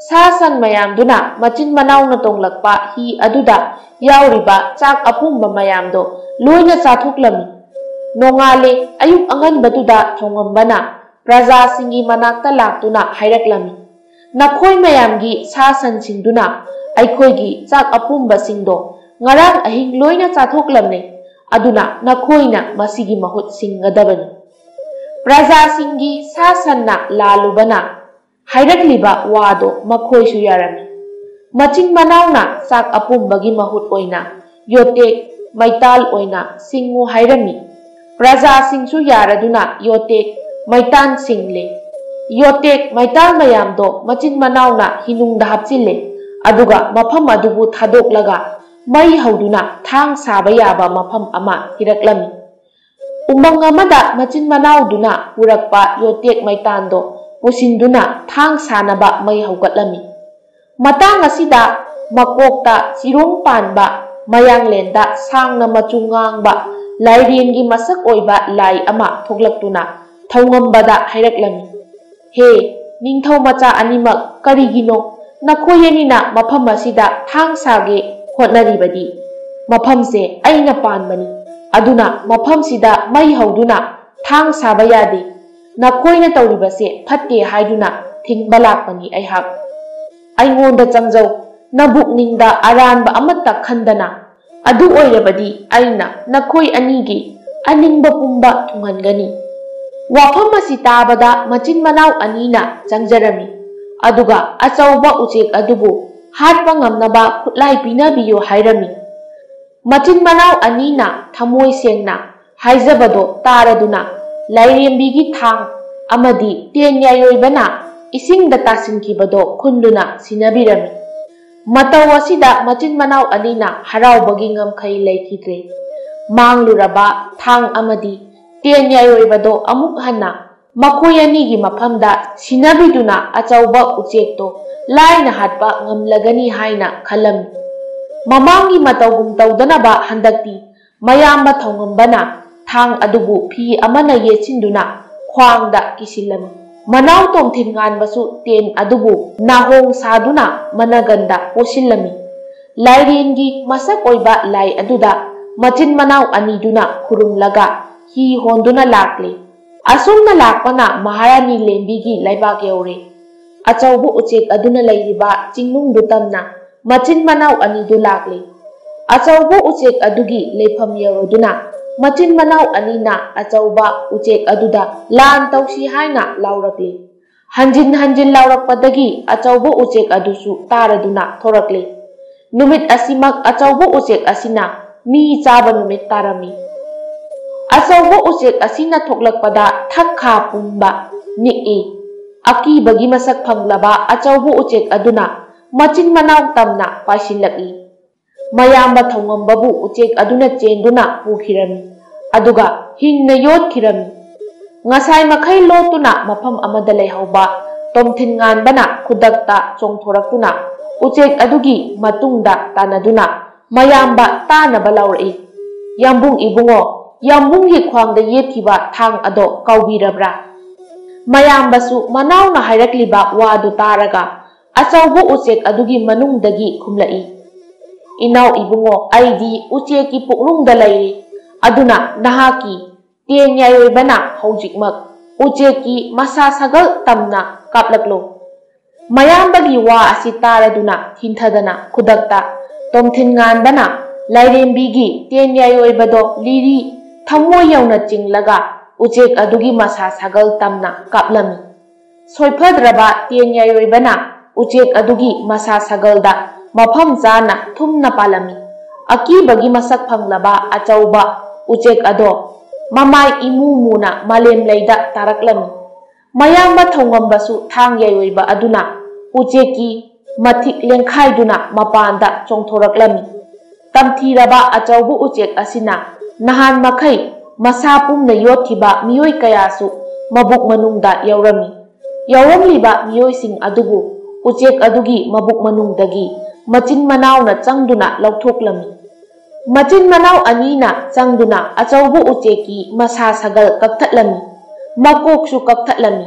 ꯁꯥ ꯁꯟ ꯃꯌꯥꯝꯗꯨꯅ ꯃꯆꯤꯟ ꯃꯅꯥꯎꯅ ꯇꯣꯡꯂꯛꯄ ꯍꯤ ꯑꯗꯨꯗ ꯌꯥꯎꯔꯤꯕ ꯆꯥꯛ ꯑꯄꯨꯝꯕ ꯃꯌꯥꯝꯗꯣ ꯂꯣꯏꯅ ꯆꯥꯊꯣꯛꯂꯝꯃꯤ꯫ ꯅꯣꯡꯉꯥꯜꯂꯦ꯫ ꯑꯌꯨꯛ ꯑꯉꯟꯕꯗꯨꯗ ꯊꯧꯉꯝꯕꯅ ꯄ꯭ꯔꯖꯥꯁꯤꯡꯒꯤ ꯃꯅꯥꯛꯇ ꯂꯥꯛꯇꯨꯅ ꯍꯥꯏꯔꯛꯂꯝꯃꯤ, "ꯅꯈꯣꯏ ꯃꯌꯥꯝꯒꯤ ꯁꯥ ꯁꯟꯁꯤꯡꯗꯨꯅ ꯑꯩꯈꯣꯏꯒꯤ ꯆꯥꯛ ꯑꯄꯨꯝꯕꯁꯤꯡꯗꯣ ꯉꯔꯥꯡ ꯑꯍꯤꯡ ꯂꯣꯏꯅ ꯆꯥꯊꯣꯛꯂꯝꯂꯦ, ꯑꯗꯨꯅ ꯅꯈꯣꯏꯅ ꯃꯁꯤꯒꯤ ꯃꯍꯨꯠ ꯁꯤꯟꯒꯗꯕꯅꯤ"꯫ ꯄ꯭ꯔꯖꯥꯁꯤꯡꯒꯤ ꯁꯥ ꯁꯟꯅ ꯂꯥꯜꯂꯨꯕꯅ ꯍꯥꯏꯔꯛꯂꯤꯕ ꯋꯥꯗꯣ ꯃꯈꯣꯏꯁꯨ ꯌꯥꯔꯝꯃꯤ꯫ ꯃꯆꯤꯟ ꯃꯅꯥꯎꯅ ꯆꯥꯛ ꯑꯄꯨꯝꯕꯒꯤ ꯃꯍꯨꯠ ꯑꯣꯏꯅ ꯌꯣꯇꯦꯛ ꯃꯩꯇꯥꯜ ꯑꯣꯏꯅ ꯁꯤꯡꯉꯨ ꯍꯥꯏꯔꯝꯃꯤ꯫ ꯄ꯭ꯔꯖꯥꯁꯤꯡꯁꯨ ꯌꯥꯔꯗꯨꯅ ꯌꯣꯇꯦꯛ ꯃꯩꯇꯥꯟ ꯁꯤꯡꯂꯦ꯫ ꯌꯣꯇꯦꯛ ꯃꯩꯇꯥꯜ ꯃꯌꯥꯝꯗꯣ ꯃꯆꯤꯟ ꯃꯅꯥꯎꯅ ꯍꯤꯅꯨꯡꯗ ꯍꯥꯞꯆꯤꯜꯂꯦ, ꯑꯗꯨꯒ ꯃꯐꯝ ꯑꯗꯨꯕꯨ ꯊꯥꯗꯣꯛꯂꯒ ꯃꯩ ꯍꯧꯗꯨꯅ ꯊꯥꯡ ꯁꯥꯕ ꯌꯥꯕ ꯃꯐꯝ ꯑꯃ ꯊꯤꯔꯛꯂꯝꯃꯤ꯫ ꯎꯃꯪ ꯑꯃꯗ ꯃꯆꯤꯟ ꯃꯅꯥꯎꯗꯨꯅ ꯄꯨꯔꯛꯄ ꯌꯣꯇꯦꯛ ꯃꯩꯇꯥꯟꯗꯣ ꯄꯨꯁꯤꯟꯗꯨꯅ ꯊꯥꯡ ꯁꯥꯅꯕ ꯃꯩ ꯍꯧꯒꯠꯂꯝꯃꯤ꯫ ꯃꯇꯥꯡ ꯑꯁꯤꯗ ꯃꯀꯣꯛꯇ ꯆꯤꯔꯣꯡ ꯄꯥꯟꯕ, ꯃꯌꯥꯡꯂꯦꯟꯗ ꯁꯥꯡꯅ ꯃꯆꯨ ꯉꯥꯡꯕ ꯂꯥꯏꯔꯦꯟꯒꯤ ꯃꯁꯛ ꯑꯣꯏꯕ ꯂꯥꯏ ꯑꯃ ꯊꯣꯛꯂꯛꯇꯨꯅ ꯊꯧꯉꯝꯕꯗ ꯍꯥꯏꯔꯛꯂꯝꯃꯤ, "ꯍꯦ ꯅꯤꯡꯊꯧ ꯃꯆꯥ ꯑꯅꯤꯃꯛ, ꯀꯔꯤꯒꯤꯅꯣ ꯅꯈꯣꯏ ꯑꯅꯤꯅ ꯃꯐꯝ ꯑꯁꯤꯗ ꯊꯥꯡ ꯁꯥꯒꯦ ꯍꯣꯠꯅꯔꯤꯕꯗꯤ? ꯃꯐꯝꯁꯦ ꯑꯩꯅ ꯄꯥꯟꯕꯅꯤ, ꯑꯗꯨꯅ ꯃꯐꯝꯁꯤꯗ ꯃꯩ ꯍꯧꯗꯨꯅ ꯊꯥꯡ ꯁꯥꯕ ꯌꯥꯗꯦ꯫ ꯅꯈꯣꯏꯅ ꯇꯧꯔꯤꯕꯁꯦ ꯐꯠꯇꯦ ꯍꯥꯏꯗꯨꯅ ꯊꯤꯡꯕ ꯂꯥꯛꯄꯅꯤ ꯑꯩꯍꯥꯛ꯫ ꯑꯩꯉꯣꯟꯗ ꯆꯪꯖꯧ, ꯅꯕꯨꯛꯅꯤꯡꯗ ꯑꯔꯥꯟꯕ ꯑꯃꯠꯇ ꯈꯟꯗꯅ꯫ ꯑꯗꯨ ꯑꯣꯏꯔꯕꯗꯤ ꯑꯩꯅ ꯅꯈꯣꯏ ꯑꯅꯤꯒꯤ ꯑꯅꯤꯡꯕ ꯄꯨꯝꯕ ꯊꯨꯡꯍꯟꯒꯅꯤ"꯫ ꯋꯥꯐꯝ ꯑꯁꯤ ꯇꯥꯕꯗ ꯃꯆꯤꯟ ꯃꯅꯥꯎ ꯑꯅꯤꯅ ꯆꯪꯖꯔꯝꯃꯤ, ꯑꯗꯨꯒ ꯑꯆꯧꯕ ꯎꯆꯦꯛ ꯑꯗꯨꯕꯨ ꯍꯥꯠꯄ ꯉꯝꯅꯕ ꯈꯨꯠꯂꯥꯏ ꯄꯤꯅꯕꯤꯌꯨ ꯍꯥꯏꯔꯝꯃꯤ꯫ ꯃꯆꯤꯟ ꯃꯅꯥꯎ ꯑꯅꯤꯅ ꯊꯃꯣꯏ ꯁꯦꯡꯅ ꯍꯥꯏꯖꯕꯗꯣ ꯇꯥꯔꯗꯨꯅ ꯂꯥꯏꯔꯦꯝꯕꯤꯒꯤ ꯊꯥꯡ ꯑꯃꯗꯤ ꯇꯦꯟ ꯌꯥꯏꯑꯣꯏꯕꯅ ꯏꯁꯤꯡꯗ ꯇꯥꯁꯤꯟꯈꯤꯕꯗꯣ ꯈꯨꯟꯗꯨꯅ ꯁꯤꯟꯅꯕꯤꯔꯝꯃꯤ꯫ ꯃꯇꯧ ꯑꯁꯤꯗ ꯃꯆꯤꯟ ꯃꯅꯥꯎ ꯑꯅꯤꯅ ꯍꯔꯥꯎꯕꯒꯤ ꯉꯝꯈꯩ ꯂꯩꯈꯤꯗ꯭ꯔꯦ꯫ ꯃꯥꯡꯂꯨꯔꯕ ꯊꯥꯡ ꯑꯃꯗꯤ ꯇꯦꯟ ꯌꯥꯏꯑꯣꯏꯕꯗꯣ ꯑꯃꯨꯛ ꯍꯟꯅ ꯃꯈꯣꯏ ꯑꯅꯤꯒꯤ ꯃꯐꯝꯗ ꯁꯤꯟꯅꯕꯤꯗꯨꯅ ꯑꯆꯧꯕ ꯎꯆꯦꯛꯇꯣ ꯂꯥꯏꯅ ꯍꯥꯠꯄ ꯉꯝꯂꯒꯅꯤ ꯍꯥꯏꯅ ꯈꯜꯂꯝꯃꯤ꯫ ꯃꯃꯥꯡꯒꯤ ꯃꯇꯧꯒꯨꯝ ꯇꯧꯗꯅꯕ ꯍꯟꯗꯛꯇꯤ ꯃꯌꯥꯝꯕ ꯊꯧꯉꯝꯕꯅ ꯊꯥꯡ ꯑꯗꯨꯕꯨ ꯐꯤ ꯑꯃꯅ ꯌꯦꯠꯁꯤꯟꯗꯨꯅ ꯈ꯭ꯋꯥꯡꯗ ꯀꯤꯁꯤꯜꯂꯝꯃꯤ꯫ ꯃꯅꯥꯎ ꯇꯣꯝꯊꯤꯟ ꯉꯥꯟꯕꯁꯨ ꯇꯦꯟ ꯑꯗꯨꯕꯨ ꯅꯥꯍꯣꯡ ꯁꯥꯗꯨꯅ ꯃꯅꯒꯟꯗ ꯄꯣꯁꯤꯜꯂꯝꯃꯤ꯫ ꯂꯥꯏꯔꯦꯟꯒꯤ ꯃꯁꯛ ꯑꯣꯏꯕ ꯂꯥꯏ ꯑꯗꯨꯗ ꯃꯆꯤꯟ ꯃꯅꯥꯎ ꯑꯅꯤꯗꯨꯅ ꯈꯨꯔꯨꯝꯂꯒ ꯍꯤ ꯍꯣꯟꯗꯨꯅ ꯂꯥꯛꯂꯤ꯫ ꯑꯁꯨꯝꯅ ꯂꯥꯛꯄꯅ ꯃꯍꯥꯔꯥꯅꯤ ꯂꯦꯝꯕꯤꯒꯤ ꯂꯩꯕꯥꯛ ꯌꯧꯔꯦ꯫ ꯑꯆꯧꯕ ꯎꯆꯦꯛ ꯑꯗꯨꯅ ꯂꯩꯔꯤꯕ ꯆꯤꯡꯅꯨꯡꯗꯨ ꯇꯝꯅ ꯃꯆꯤꯟ ꯃꯅꯥꯎ ꯑꯅꯤꯗꯨ ꯂꯥꯛꯂꯦ꯫ ꯑꯆꯧꯕ ꯎꯆꯦꯛ ꯑꯗꯨꯒꯤ ꯂꯩꯐꯝ ꯌꯧꯔꯗꯨꯅ ꯃꯆꯤꯟ ꯃꯅꯥꯎ ꯑꯅꯤꯅ ꯑꯆꯧꯕ ꯎꯆꯦꯛ ꯑꯗꯨꯗ ꯂꯥꯟ ꯇꯧꯁꯤ ꯍꯥꯏꯅ ꯂꯥꯎꯔꯛꯂꯦ꯫ ꯍꯟꯖꯤꯟ ꯍꯟꯖꯤꯟ ꯂꯥꯎꯔꯛꯄꯗꯒꯤ ꯑꯆꯧꯕ ꯎꯆꯦꯛ ꯑꯗꯨꯁꯨ ꯇꯥꯔꯗꯨꯅ ꯊꯣꯔꯛꯂꯦ꯫ ꯅꯨꯃꯤꯠ ꯑꯁꯤꯃꯛ ꯑꯆꯧꯕ ꯎꯆꯦꯛ ꯑꯁꯤꯅ ꯃꯤ ꯆꯥꯕ ꯅꯨꯃꯤꯠ ꯇꯥꯔꯝꯃꯤ꯫ ꯑꯆꯧꯕ ꯎꯆꯦꯛ ꯑꯁꯤꯅ ꯊꯣꯛꯂꯛꯄꯗ ꯊꯛꯈꯥ ꯄꯨꯝꯕ ꯅꯤꯛꯏ꯫ ꯑꯀꯤꯕꯒꯤ ꯃꯁꯛ ꯐꯪꯂꯕ ꯑꯆꯧꯕ ꯎꯆꯦꯛ ꯑꯗꯨꯅ ꯃꯆꯤꯟ ꯃꯅꯥꯎ ꯇꯝꯅ ꯄꯥꯏꯁꯤꯜꯂꯛꯏ꯫ ꯃꯌꯥꯝꯕ ꯊꯧꯉꯝꯕꯕꯨ ꯎꯆꯦꯛ ꯑꯗꯨꯅ ꯆꯦꯟꯗꯨꯅ ꯄꯨꯈꯤꯔꯝꯃꯤ, ꯑꯗꯨꯒ ꯍꯤꯡꯅ ꯌꯣꯠꯈꯤꯔꯝꯃꯤ꯫ ꯉꯁꯥꯏ ꯃꯈꯩ ꯂꯣꯠꯇꯨꯅ ꯃꯐꯝ ꯑꯃꯗ ꯂꯩꯍꯧꯕ ꯇꯣꯝꯊꯤꯟ ꯉꯥꯟꯕꯅ ꯈꯨꯗꯛꯇ ꯆꯣꯡꯊꯣꯔꯛꯇꯨꯅ ꯎꯆꯦꯛ ꯑꯗꯨꯒꯤ ꯃꯇꯨꯡꯗ ꯇꯥꯟꯅꯗꯨꯅ ꯃꯌꯥꯝꯕ ꯇꯥꯅꯕ ꯂꯥꯎꯔꯛꯏ, "ꯌꯥꯝꯕꯨꯡ ꯏꯕꯨꯡꯉꯣ, ꯌꯥꯝꯕꯨꯡꯒꯤ ꯈ꯭ꯋꯥꯡꯗ ꯌꯦꯠꯈꯤꯕ ꯊꯥꯡ ꯑꯗꯣ ꯀꯥꯎꯕꯤꯔꯕ꯭ꯔꯥ?" ꯃꯌꯥꯝꯕꯁꯨ ꯃꯅꯥꯎꯅ ꯍꯥꯏꯔꯛꯂꯤꯕ ꯋꯥꯗꯨ ꯇꯥꯔꯒ ꯑꯆꯧꯕ ꯎꯆꯦꯛ ꯑꯗꯨꯒꯤ ꯃꯅꯨꯡꯗꯒꯤ ꯈꯨꯝꯂꯛꯏ, "ꯏꯅꯥꯎ ꯏꯕꯨꯡꯉꯣ, ꯑꯩꯗꯤ ꯎꯆꯦꯛꯀꯤ ꯄꯨꯛꯅꯨꯡꯗ ꯂꯩꯔꯤ, ꯑꯗꯨꯅ ꯅꯍꯥꯛꯀꯤ ꯇꯦꯟ ꯌꯥꯏꯑꯣꯏꯕꯅ ꯍꯧꯖꯤꯛꯃꯛ ꯎꯆꯦꯛꯀꯤ ꯃꯁꯥ ꯁꯥꯒꯜ ꯇꯝꯅ ꯀꯥꯞꯂꯛꯂꯣ꯫" ꯃꯌꯥꯝꯕꯒꯤ ꯋꯥ ꯑꯁꯤ ꯇꯥꯔꯗꯨꯅ ꯍꯤꯟꯊꯗꯅ ꯈꯨꯗꯛꯇ ꯇꯣꯝꯊꯤꯟ ꯉꯥꯟꯕꯅ ꯂꯥꯏꯔꯦꯝꯕꯤꯒꯤ ꯇꯦꯟ ꯌꯥꯏꯑꯣꯏꯕꯗꯣ ꯂꯤꯔꯤ ꯊꯃꯣꯏ ꯌꯧꯅ ꯆꯤꯡꯂꯒ ꯎꯆꯦꯛ ꯑꯗꯨꯒꯤ ꯃꯁꯥ ꯁꯥꯒꯜ ꯇꯝꯅ ꯀꯥꯞꯂꯝꯃꯤ꯫ ꯁꯣꯏꯐꯗ꯭ꯔꯕ ꯇꯦꯟ ꯌꯥꯏꯑꯣꯏꯕꯅ ꯎꯆꯦꯛ ꯑꯗꯨꯒꯤ ꯃꯁꯥ ꯁꯥꯒꯜꯗ ꯃꯐꯝ ꯆꯥꯅ ꯊꯨꯝꯅ ꯄꯥꯜꯂꯝꯃꯤ꯫ ꯑꯀꯤꯕꯒꯤ ꯃꯁꯛ ꯐꯪꯂꯕ ꯑꯆꯧꯕ ꯎꯆꯦꯛ ꯑꯗꯣ ꯃꯃꯥꯏ ꯏꯃꯨ ꯃꯨꯅ ꯃꯥꯂꯦꯝ ꯂꯩꯗ ꯇꯥꯔꯛꯂꯝꯃꯤ꯫ ꯃꯌꯥꯝꯕ ꯊꯧꯉꯝꯕꯁꯨ ꯊꯥꯡ ꯌꯥꯏꯑꯣꯏꯕ ꯑꯗꯨꯅ ꯎꯆꯦꯛꯀꯤ ꯃꯊꯤꯛ ꯂꯦꯡꯈꯥꯏꯗꯨꯅ ꯃꯄꯥꯟꯗ ꯆꯣꯡꯊꯣꯔꯛꯂꯝꯃꯤ꯫ ꯇꯝꯊꯤꯔꯕ ꯑꯆꯧꯕ ꯎꯆꯦꯛ ꯑꯁꯤꯅ ꯅꯍꯥꯟ ꯃꯈꯩ ꯃꯁꯥ ꯄꯨꯝꯅ ꯌꯣꯠꯈꯤꯕ ꯃꯤꯑꯣꯏ ꯀꯌꯥꯁꯨ ꯃꯕꯨꯛ ꯃꯅꯨꯡꯗ ꯌꯥꯎꯔꯝꯃꯤ꯫ ꯌꯥꯎꯔꯝꯂꯤꯕ ꯃꯤꯑꯣꯏꯁꯤꯡ ꯑꯗꯨꯕꯨ ꯎꯆꯦꯛ ꯑꯗꯨꯒꯤ ꯃꯕꯨꯛ ꯃꯅꯨꯡꯗꯒꯤ ꯃꯆꯤꯟ ꯃꯅꯥꯎꯅ ꯆꯪꯗꯨꯅ ꯂꯧꯊꯣꯛꯂꯝꯃꯤ꯫ ꯃꯆꯤꯟ ꯃꯅꯥꯎ ꯑꯅꯤꯅ ꯆꯪꯗꯨꯅ ꯑꯆꯧꯕ ꯎꯆꯦꯛꯀꯤ ꯃꯁꯥ ꯁꯥꯒꯜ ꯀꯛꯊꯠꯂꯝꯃꯤ, ꯃꯀꯣꯛꯁꯨ ꯀꯛꯊꯠꯂꯝꯃꯤ꯫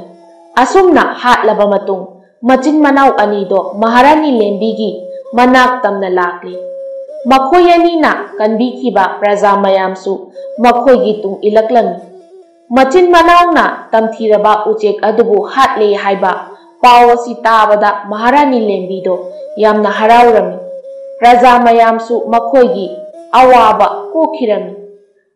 ꯑꯁꯨꯝꯅ ꯍꯥꯠꯂꯕ ꯃꯇꯨꯡ, ꯃꯆꯤꯟ ꯃꯅꯥꯎ ꯑꯅꯤꯗꯣ ꯃꯍꯥꯔꯥꯅꯤ ꯂꯦꯝꯕꯤꯒꯤ ꯃꯅꯥꯛ ꯇꯝꯅ ꯂꯥꯛꯂꯤ꯫ ꯃꯈꯣꯏ ꯑꯅꯤꯅ ꯀꯟꯕꯤꯈꯤꯕ ꯄ꯭ꯔꯖꯥ ꯃꯌꯥꯝꯁꯨ ꯃꯈꯣꯏꯒꯤ ꯇꯨꯡ ꯏꯜꯂꯛꯂꯝꯃꯤ꯫ ꯃꯆꯤꯟ ꯃꯅꯥꯎꯅ ꯇꯝꯊꯤꯔꯕ ꯎꯆꯦꯛ ꯑꯗꯨꯕꯨ ꯍꯥꯠꯂꯦ ꯍꯥꯏꯕ ꯄꯥꯎ ꯑꯁꯤ ꯇꯥꯕꯗ ꯃꯍꯥꯔꯥꯅꯤ ꯂꯦꯝꯕꯤꯗꯣ ꯌꯥꯝꯅ ꯍꯔꯥꯎꯔꯝꯃꯤ꯫ ꯄ꯭ꯔꯖꯥ ꯃꯌꯥꯝꯁꯨ ꯃꯈꯣꯏꯒꯤ ꯑꯋꯥꯕ ꯀꯣꯛꯈꯤꯔꯝꯃꯤ꯫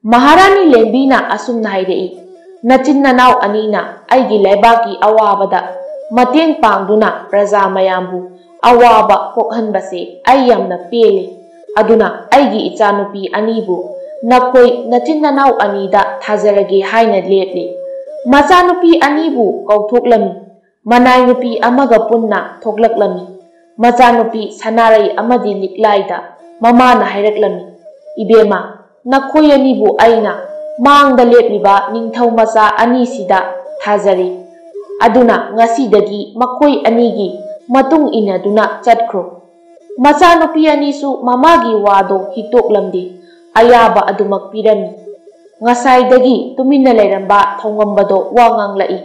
ꯃꯍꯥꯔꯥꯅꯤ ꯂꯦꯝꯕꯤꯅ ꯑꯁꯨꯝꯅ ꯍꯥꯏꯔꯛꯏ, "ꯅꯆꯤꯟ ꯅꯅꯥꯎ ꯑꯅꯤꯅ ꯑꯩꯒꯤ ꯂꯩꯕꯥꯛꯀꯤ ꯑꯋꯥꯕꯗ ꯃꯇꯦꯡ ꯄꯥꯡꯗꯨꯅ ꯄ꯭ꯔꯖꯥ ꯃꯌꯥꯝꯕꯨ ꯑꯋꯥꯕ ꯀꯣꯛꯍꯟꯕꯁꯦ ꯑꯩ ꯌꯥꯝꯅ ꯄꯦꯜꯂꯤ꯫ ꯑꯗꯨꯅ ꯑꯩꯒꯤ ꯏꯆꯥꯅꯨꯄꯤ ꯑꯅꯤꯕꯨ ꯅꯈꯣꯏ ꯅꯆꯤꯟ ꯅꯅꯥꯎ ꯑꯅꯤꯗ ꯊꯥꯖꯔꯒꯦ" ꯍꯥꯏꯅ ꯂꯦꯞꯂꯤ꯫ ꯃꯆꯥꯅꯨꯄꯤ ꯑꯅꯤꯕꯨ ꯀꯧꯊꯣꯛꯂꯝꯃꯤ꯫ ꯃꯅꯥꯏ ꯅꯨꯄꯤ ꯑꯃꯒ ꯄꯨꯟꯅ ꯊꯣꯛꯂꯛꯂꯝꯃꯤ꯫ ꯃꯆꯥꯅꯨꯄꯤ ꯁꯅꯥꯔꯩ ꯑꯃꯗꯤ ꯂꯤꯛꯂꯥꯏꯗ ꯃꯃꯥꯅ ꯍꯥꯏꯔꯛꯂꯝꯃꯤ, "ꯏꯕꯦꯝꯃ, ꯅꯈꯣꯏ ꯑꯅꯤꯕꯨ ꯑꯩꯅ ꯃꯥꯡꯗ ꯂꯦꯞꯂꯤꯕ ꯅꯤꯡꯊꯧ ꯃꯆꯥ ꯑꯅꯤꯁꯤꯗ ꯊꯥꯖꯔꯤ꯫ ꯑꯗꯨꯅ ꯉꯁꯤꯗꯒꯤ ꯃꯈꯣꯏ ꯑꯅꯤꯒꯤ ꯃꯇꯨꯡ ꯏꯟꯅꯗꯨꯅ ꯆꯠꯈ꯭ꯔꯣ"꯫ ꯃꯆꯥꯅꯨꯄꯤ ꯑꯅꯤꯁꯨ ꯃꯃꯥꯒꯤ ꯋꯥꯗꯣ ꯍꯤꯛꯇꯣꯛꯂꯝꯗꯦ, ꯑꯌꯥꯕ ꯑꯗꯨꯃꯛ ꯄꯤꯔꯝꯃꯤ꯫ ꯉꯁꯥꯏꯗꯒꯤ ꯇꯨꯃꯤꯟꯅ ꯂꯩꯔꯝꯕ ꯊꯧꯉꯝꯕꯗꯣ ꯋꯥ ꯉꯥꯡꯂꯛꯏ,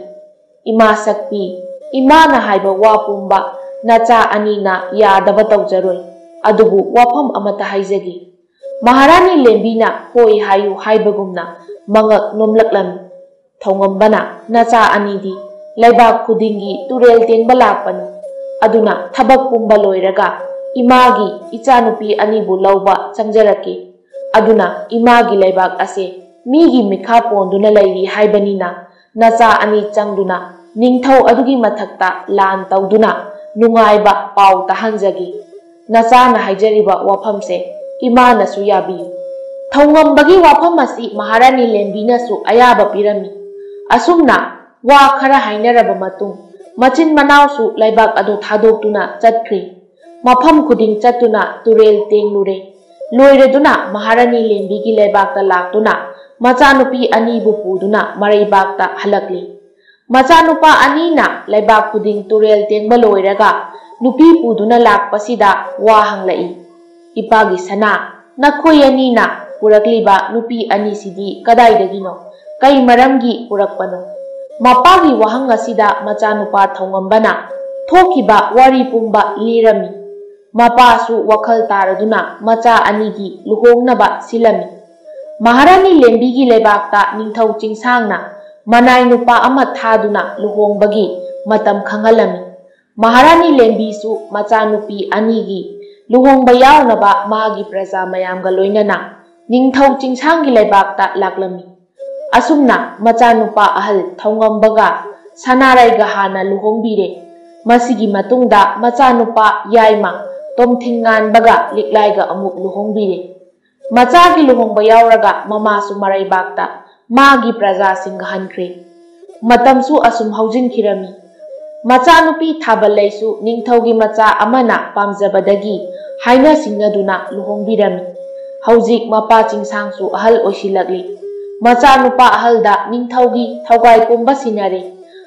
"ꯏꯃꯥ ꯁꯛꯄꯤ, ꯏꯃꯥꯅ ꯍꯥꯏꯕ ꯋꯥ ꯄꯨꯝꯕ ꯅꯆꯥ ꯑꯅꯤꯅ ꯌꯥꯗꯕ ꯇꯧꯖꯔꯣꯏ꯫ ꯑꯗꯨꯕꯨ ꯋꯥꯐꯝ ꯑꯃꯠꯇ ꯍꯥꯏꯖꯒꯦ"꯫ ꯃꯍꯥꯔꯥꯅꯤ ꯂꯦꯝꯕꯤꯅ "ꯍꯣꯏ ꯍꯥꯏꯌꯨ" ꯍꯥꯏꯕꯒꯨꯝꯅ ꯃꯉꯛ ꯅꯣꯝꯂꯛꯂꯝꯃꯤ꯫ ꯊꯧꯉꯝꯕꯅ, "ꯅꯆꯥ ꯑꯅꯤꯗꯤ ꯂꯩꯕꯥꯛ ꯈꯨꯗꯤꯡꯒꯤ ꯇꯨꯔꯦꯜ ꯇꯦꯡꯕ ꯂꯥꯛꯄꯅꯤ꯫ ꯑꯗꯨꯅ ꯊꯕꯛ ꯄꯨꯝꯕ ꯂꯣꯏꯔꯒ ꯏꯃꯥꯒꯤ ꯏꯆꯥꯅꯨꯄꯤ ꯑꯅꯤꯕꯨ ꯂꯧꯕ ꯆꯪꯖꯔꯛꯀꯦ꯫ ꯑꯗꯨꯅ ꯏꯃꯥꯒꯤ ꯂꯩꯕꯥꯛ ꯑꯁꯦ ꯃꯤꯒꯤ ꯃꯤꯈꯥ ꯄꯣꯟꯗꯨꯅ ꯂꯩꯔꯤ ꯍꯥꯏꯕꯅꯤꯅ, ꯅꯆꯥ ꯑꯅꯤ ꯆꯪꯗꯨꯅ ꯅꯤꯡꯊꯧ ꯑꯗꯨꯒꯤ ꯃꯊꯛꯇ ꯂꯥꯟ ꯇꯧꯗꯨꯅ ꯅꯨꯡꯉꯥꯏꯕ ꯄꯥꯎ ꯇꯥꯍꯟꯖꯒꯦ꯫ ꯅꯆꯥꯅ ꯍꯥꯏꯖꯔꯤꯕ ꯋꯥꯐꯝꯁꯦ ꯏꯃꯥꯅꯁꯨ ꯌꯥꯕꯤꯌꯨ"꯫ ꯊꯧꯉꯝꯕꯒꯤ ꯋꯥꯐꯝ ꯑꯁꯤ ꯃꯍꯥꯔꯥꯅꯤ ꯂꯦꯝꯕꯤꯅꯁꯨ ꯑꯌꯥꯕ ꯄꯤꯔꯝꯃꯤ꯫ ꯑꯁꯨꯝꯅ ꯋꯥ ꯈꯔ ꯍꯥꯏꯅꯔꯕ ꯃꯇꯨꯡ, ꯃꯆꯤꯟ ꯃꯅꯥꯎꯁꯨ ꯂꯩꯕꯥꯛ ꯑꯗꯨ ꯊꯥꯗꯣꯛꯇꯨꯅ ꯆꯠꯈ꯭ꯔꯤ꯫ ꯃꯐꯝ ꯈꯨꯗꯤꯡ ꯆꯠꯇꯨꯅ ꯇꯨꯔꯦꯜ ꯇꯦꯡꯂꯨꯔꯦ꯫ ꯂꯣꯏꯔꯗꯨꯅ ꯃꯍꯥꯔꯥꯅꯤ ꯂꯦꯝꯕꯤꯒꯤ ꯂꯩꯕꯥꯛꯇ ꯂꯥꯛꯇꯨꯅ ꯃꯆꯥꯅꯨꯄꯤ ꯑꯅꯤꯕꯨ ꯄꯨꯗꯨꯅ ꯃꯔꯩꯕꯥꯛꯇ ꯍꯜꯂꯛꯂꯤ꯫ ꯃꯆꯥꯅꯨꯄꯥ ꯑꯅꯤꯅ ꯂꯩꯕꯥꯛ ꯈꯨꯗꯤꯡ ꯇꯨꯔꯦꯜ ꯇꯦꯡꯕ ꯂꯣꯏꯔꯒ ꯅꯨꯄꯤ ꯄꯨꯗꯨꯅ ꯂꯥꯛꯄꯁꯤꯗ ꯋꯥ ꯍꯪꯂꯛꯏ, "ꯏꯄꯥꯒꯤ ꯁꯅꯥ, ꯅꯈꯣꯏ ꯑꯅꯤꯅ ꯄꯨꯔꯛꯂꯤꯕ ꯅꯨꯄꯤ ꯑꯅꯤꯁꯤꯗꯤ ꯀꯗꯥꯏꯗꯒꯤꯅꯣ? ꯀꯩ ꯃꯔꯝꯒꯤ ꯄꯨꯔꯛꯄꯅꯣ?" ꯃꯄꯥꯒꯤ ꯋꯥꯍꯪ ꯑꯁꯤꯗ ꯃꯆꯥꯅꯨꯄꯥ ꯊꯧꯉꯝꯕꯅ ꯊꯣꯛꯈꯤꯕ ꯋꯥꯔꯤ ꯄꯨꯝꯕ ꯂꯤꯔꯝꯃꯤ꯫ ꯃꯄꯥꯁꯨ ꯋꯥꯈꯜ ꯇꯥꯔꯗꯨꯅ ꯃꯆꯥ ꯑꯅꯤꯒꯤ ꯂꯨꯍꯣꯡꯅꯕ ꯁꯤꯜꯂꯝꯃꯤ꯫ ꯃꯍꯥꯔꯥꯅꯤ ꯂꯦꯝꯕꯤꯒꯤ ꯂꯩꯕꯥꯛꯇ ꯅꯤꯡꯊꯧ ꯆꯤꯡꯁꯥꯡꯅ ꯃꯅꯥꯏ ꯅꯨꯄꯥ ꯑꯃ ꯊꯥꯗꯨꯅ ꯂꯨꯍꯣꯡꯕꯒꯤ ꯃꯇꯝ ꯈꯪꯍꯜꯂꯝꯃꯤ꯫ ꯃꯍꯥꯔꯥꯅꯤ ꯂꯦꯝꯕꯤꯁꯨ ꯃꯆꯥꯅꯨꯄꯤ ꯑꯅꯤꯒꯤ ꯂꯨꯍꯣꯡꯕ ꯌꯥꯎꯅꯕ ꯃꯥꯒꯤ ꯄ꯭ꯔꯖꯥ ꯃꯌꯥꯝꯒ ꯂꯣꯏꯅꯅ ꯅꯤꯡꯊꯧ ꯆꯤꯡꯁꯥꯡꯒꯤ ꯂꯩꯕꯥꯛꯇ ꯂꯥꯛꯂꯝꯃꯤ꯫ ꯑꯁꯨꯝꯅ ꯃꯆꯥꯅꯨꯄꯥ ꯑꯍꯜ ꯊꯧꯉꯝꯕꯒ ꯁꯅꯥꯔꯩꯒ ꯍꯥꯟꯅ ꯂꯨꯍꯣꯡꯕꯤꯔꯦ꯫ ꯃꯁꯤꯒꯤ ꯃꯇꯨꯡꯗ ꯃꯆꯥꯅꯨꯄꯥ ꯌꯥꯏꯃ ꯇꯣꯝꯊꯤꯟꯉꯥꯟꯕꯒ ꯂꯤꯛꯂꯥꯏꯒ ꯑꯃꯨꯛ ꯂꯨꯍꯣꯡꯕꯤꯔꯦ꯫ ꯃꯆꯥꯒꯤ ꯂꯨꯍꯣꯡꯕ ꯌꯥꯎꯔꯒ ꯃꯃꯥꯁꯨ ꯃꯔꯩꯕꯥꯛꯇ ꯃꯥꯒꯤ ꯄ꯭ꯔꯖꯥꯁꯤꯡꯒ ꯍꯟꯈ꯭ꯔꯦ꯫ ꯃꯇꯝꯁꯨ ꯑꯁꯨꯝ ꯍꯧꯖꯤꯟꯈꯤꯔꯝꯃꯤ꯫ ꯃꯆꯥꯅꯨꯄꯤ ꯊꯥꯕꯜꯂꯩꯁꯨ ꯅꯤꯡꯊꯧꯒꯤ ꯃꯆꯥ ꯑꯃꯅ ꯄꯥꯝꯖꯕꯗꯒꯤ ꯍꯥꯏꯅ ꯁꯤꯡꯅꯗꯨꯅ ꯂꯨꯍꯣꯡꯕꯤꯔꯝꯃꯤ꯫ ꯍꯧꯖꯤꯛ ꯃꯄꯥ ꯆꯤꯡꯁꯥꯡꯁꯨ ꯑꯍꯜ ꯑꯣꯏꯁꯤꯜꯂꯛꯂꯤ꯫ ꯃꯆꯥꯅꯨꯄꯥ ꯑꯍꯜꯗ ꯅꯤꯡꯊꯧꯒꯤ ꯊꯧꯒꯥꯏ ꯄꯨꯝꯕ ꯁꯤꯟꯅꯔꯦ꯫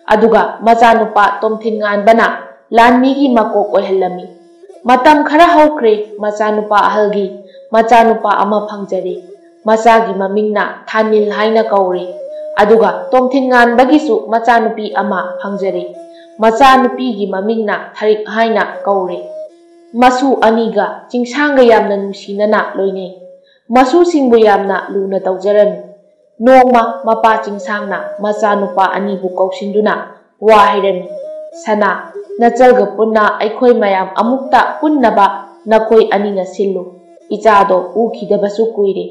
ꯑꯗꯨꯒ ꯃꯆꯥꯅꯨꯄꯥ ꯇꯣꯝꯊꯤꯟꯉꯥꯟꯕꯅ ꯂꯥꯟꯃꯤꯒꯤ ꯃꯀꯣꯛ ꯑꯣꯏꯍꯜꯂꯝꯃꯤ꯫ ꯃꯇꯝ ꯈꯔ ꯍꯧꯈ꯭ꯔꯦ꯫ ꯃꯆꯥꯅꯨꯄꯥ ꯑꯍꯜꯒꯤ ꯃꯆꯥꯅꯨꯄꯥ ꯑꯃ ꯐꯪꯖꯔꯦ꯫ ꯃꯆꯥꯒꯤ ꯃꯃꯤꯡꯅ ꯊꯥꯅꯤꯜ ꯍꯥꯏꯅ ꯀꯧꯔꯦ꯫ ꯑꯗꯨꯒ ꯇꯣꯝꯊꯤꯟꯉꯥꯟꯕꯒꯤꯁꯨ ꯃꯆꯥꯅꯨꯄꯤ ꯑꯃ ꯐꯪꯖꯔꯦ꯫ ꯃꯆꯥꯅꯨꯄꯤꯒꯤ ꯃꯃꯤꯡꯅ ꯊꯔꯤꯛ ꯍꯥꯏꯅ ꯀꯧꯔꯦ꯫ ꯃꯁꯨ ꯑꯅꯤꯒ ꯆꯤꯡꯁꯥꯡꯒ ꯌꯥꯝꯅ ꯅꯨꯡꯁꯤꯅꯅ ꯂꯣꯏꯅꯩ꯫ ꯃꯁꯨꯁꯤꯡꯕꯨ ꯌꯥꯝꯅ ꯂꯨꯅ ꯇꯧꯖꯔꯝꯃꯤ꯫ ꯅꯣꯡꯃ ꯃꯄꯥ ꯆꯤꯡꯁꯥꯡꯅ ꯃꯆꯥꯅꯨꯄꯥ ꯑꯅꯤꯕꯨ ꯀꯧꯁꯤꯟꯗꯨꯅ ꯋꯥ ꯍꯥꯏꯔꯝꯃꯤ, "ꯁꯅꯥ, ꯅꯆꯜꯒ ꯄꯨꯟꯅ ꯑꯩꯈꯣꯏ ꯃꯌꯥꯝ ꯑꯃꯨꯛꯇ ꯄꯨꯟꯅꯕ ꯅꯈꯣꯏ ꯑꯅꯤꯅ ꯁꯤꯜꯂꯨ꯫ ꯏꯆꯥꯗꯣ ꯎꯈꯤꯗꯕꯁꯨ ꯀꯨꯏꯔꯦ꯫"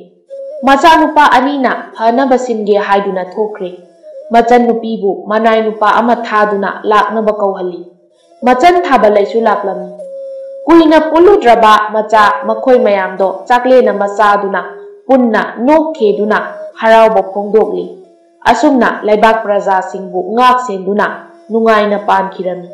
ꯃꯆꯥꯅꯨꯄꯥ ꯑꯅꯤꯅ ꯐꯅꯕ ꯁꯤꯟꯒꯦ ꯍꯥꯏꯗꯨꯅ ꯊꯣꯛꯈ꯭ꯔꯦ꯫ ꯃꯆꯟꯅꯨꯄꯤꯕꯨ ꯃꯅꯥꯏ ꯅꯨꯄꯥ ꯑꯃ ꯊꯥꯗꯨꯅ ꯂꯥꯛꯅꯕ ꯀꯧꯍꯜꯂꯤ꯫ ꯃꯆꯟ ꯊꯥꯕꯜꯂꯩꯁꯨ ꯂꯥꯛꯂꯝꯃꯤ꯫ ꯀꯨꯏꯅ ꯄꯨꯜꯂꯨꯗ꯭ꯔꯕ ꯃꯆꯥ ꯃꯈꯣꯏ ꯃꯌꯥꯝꯗꯣ ꯆꯥꯛꯂꯦꯟ ꯑꯃ ꯆꯥꯗꯨꯅ ꯄꯨꯟꯅ ꯅꯣꯛ ꯈꯦꯗꯨꯅ ꯍꯔꯥꯎꯕ ꯐꯣꯡꯗꯣꯛꯂꯤ꯫ ꯑꯁꯨꯝꯅ ꯂꯩꯕꯥꯛ ꯄ꯭ꯔꯖꯥꯁꯤꯡꯕꯨ ꯉꯥꯛ ꯁꯦꯟꯗꯨꯅ ꯅꯨꯡꯉꯥꯏꯅ ꯄꯥꯟꯈꯤꯔꯝꯃꯤ꯫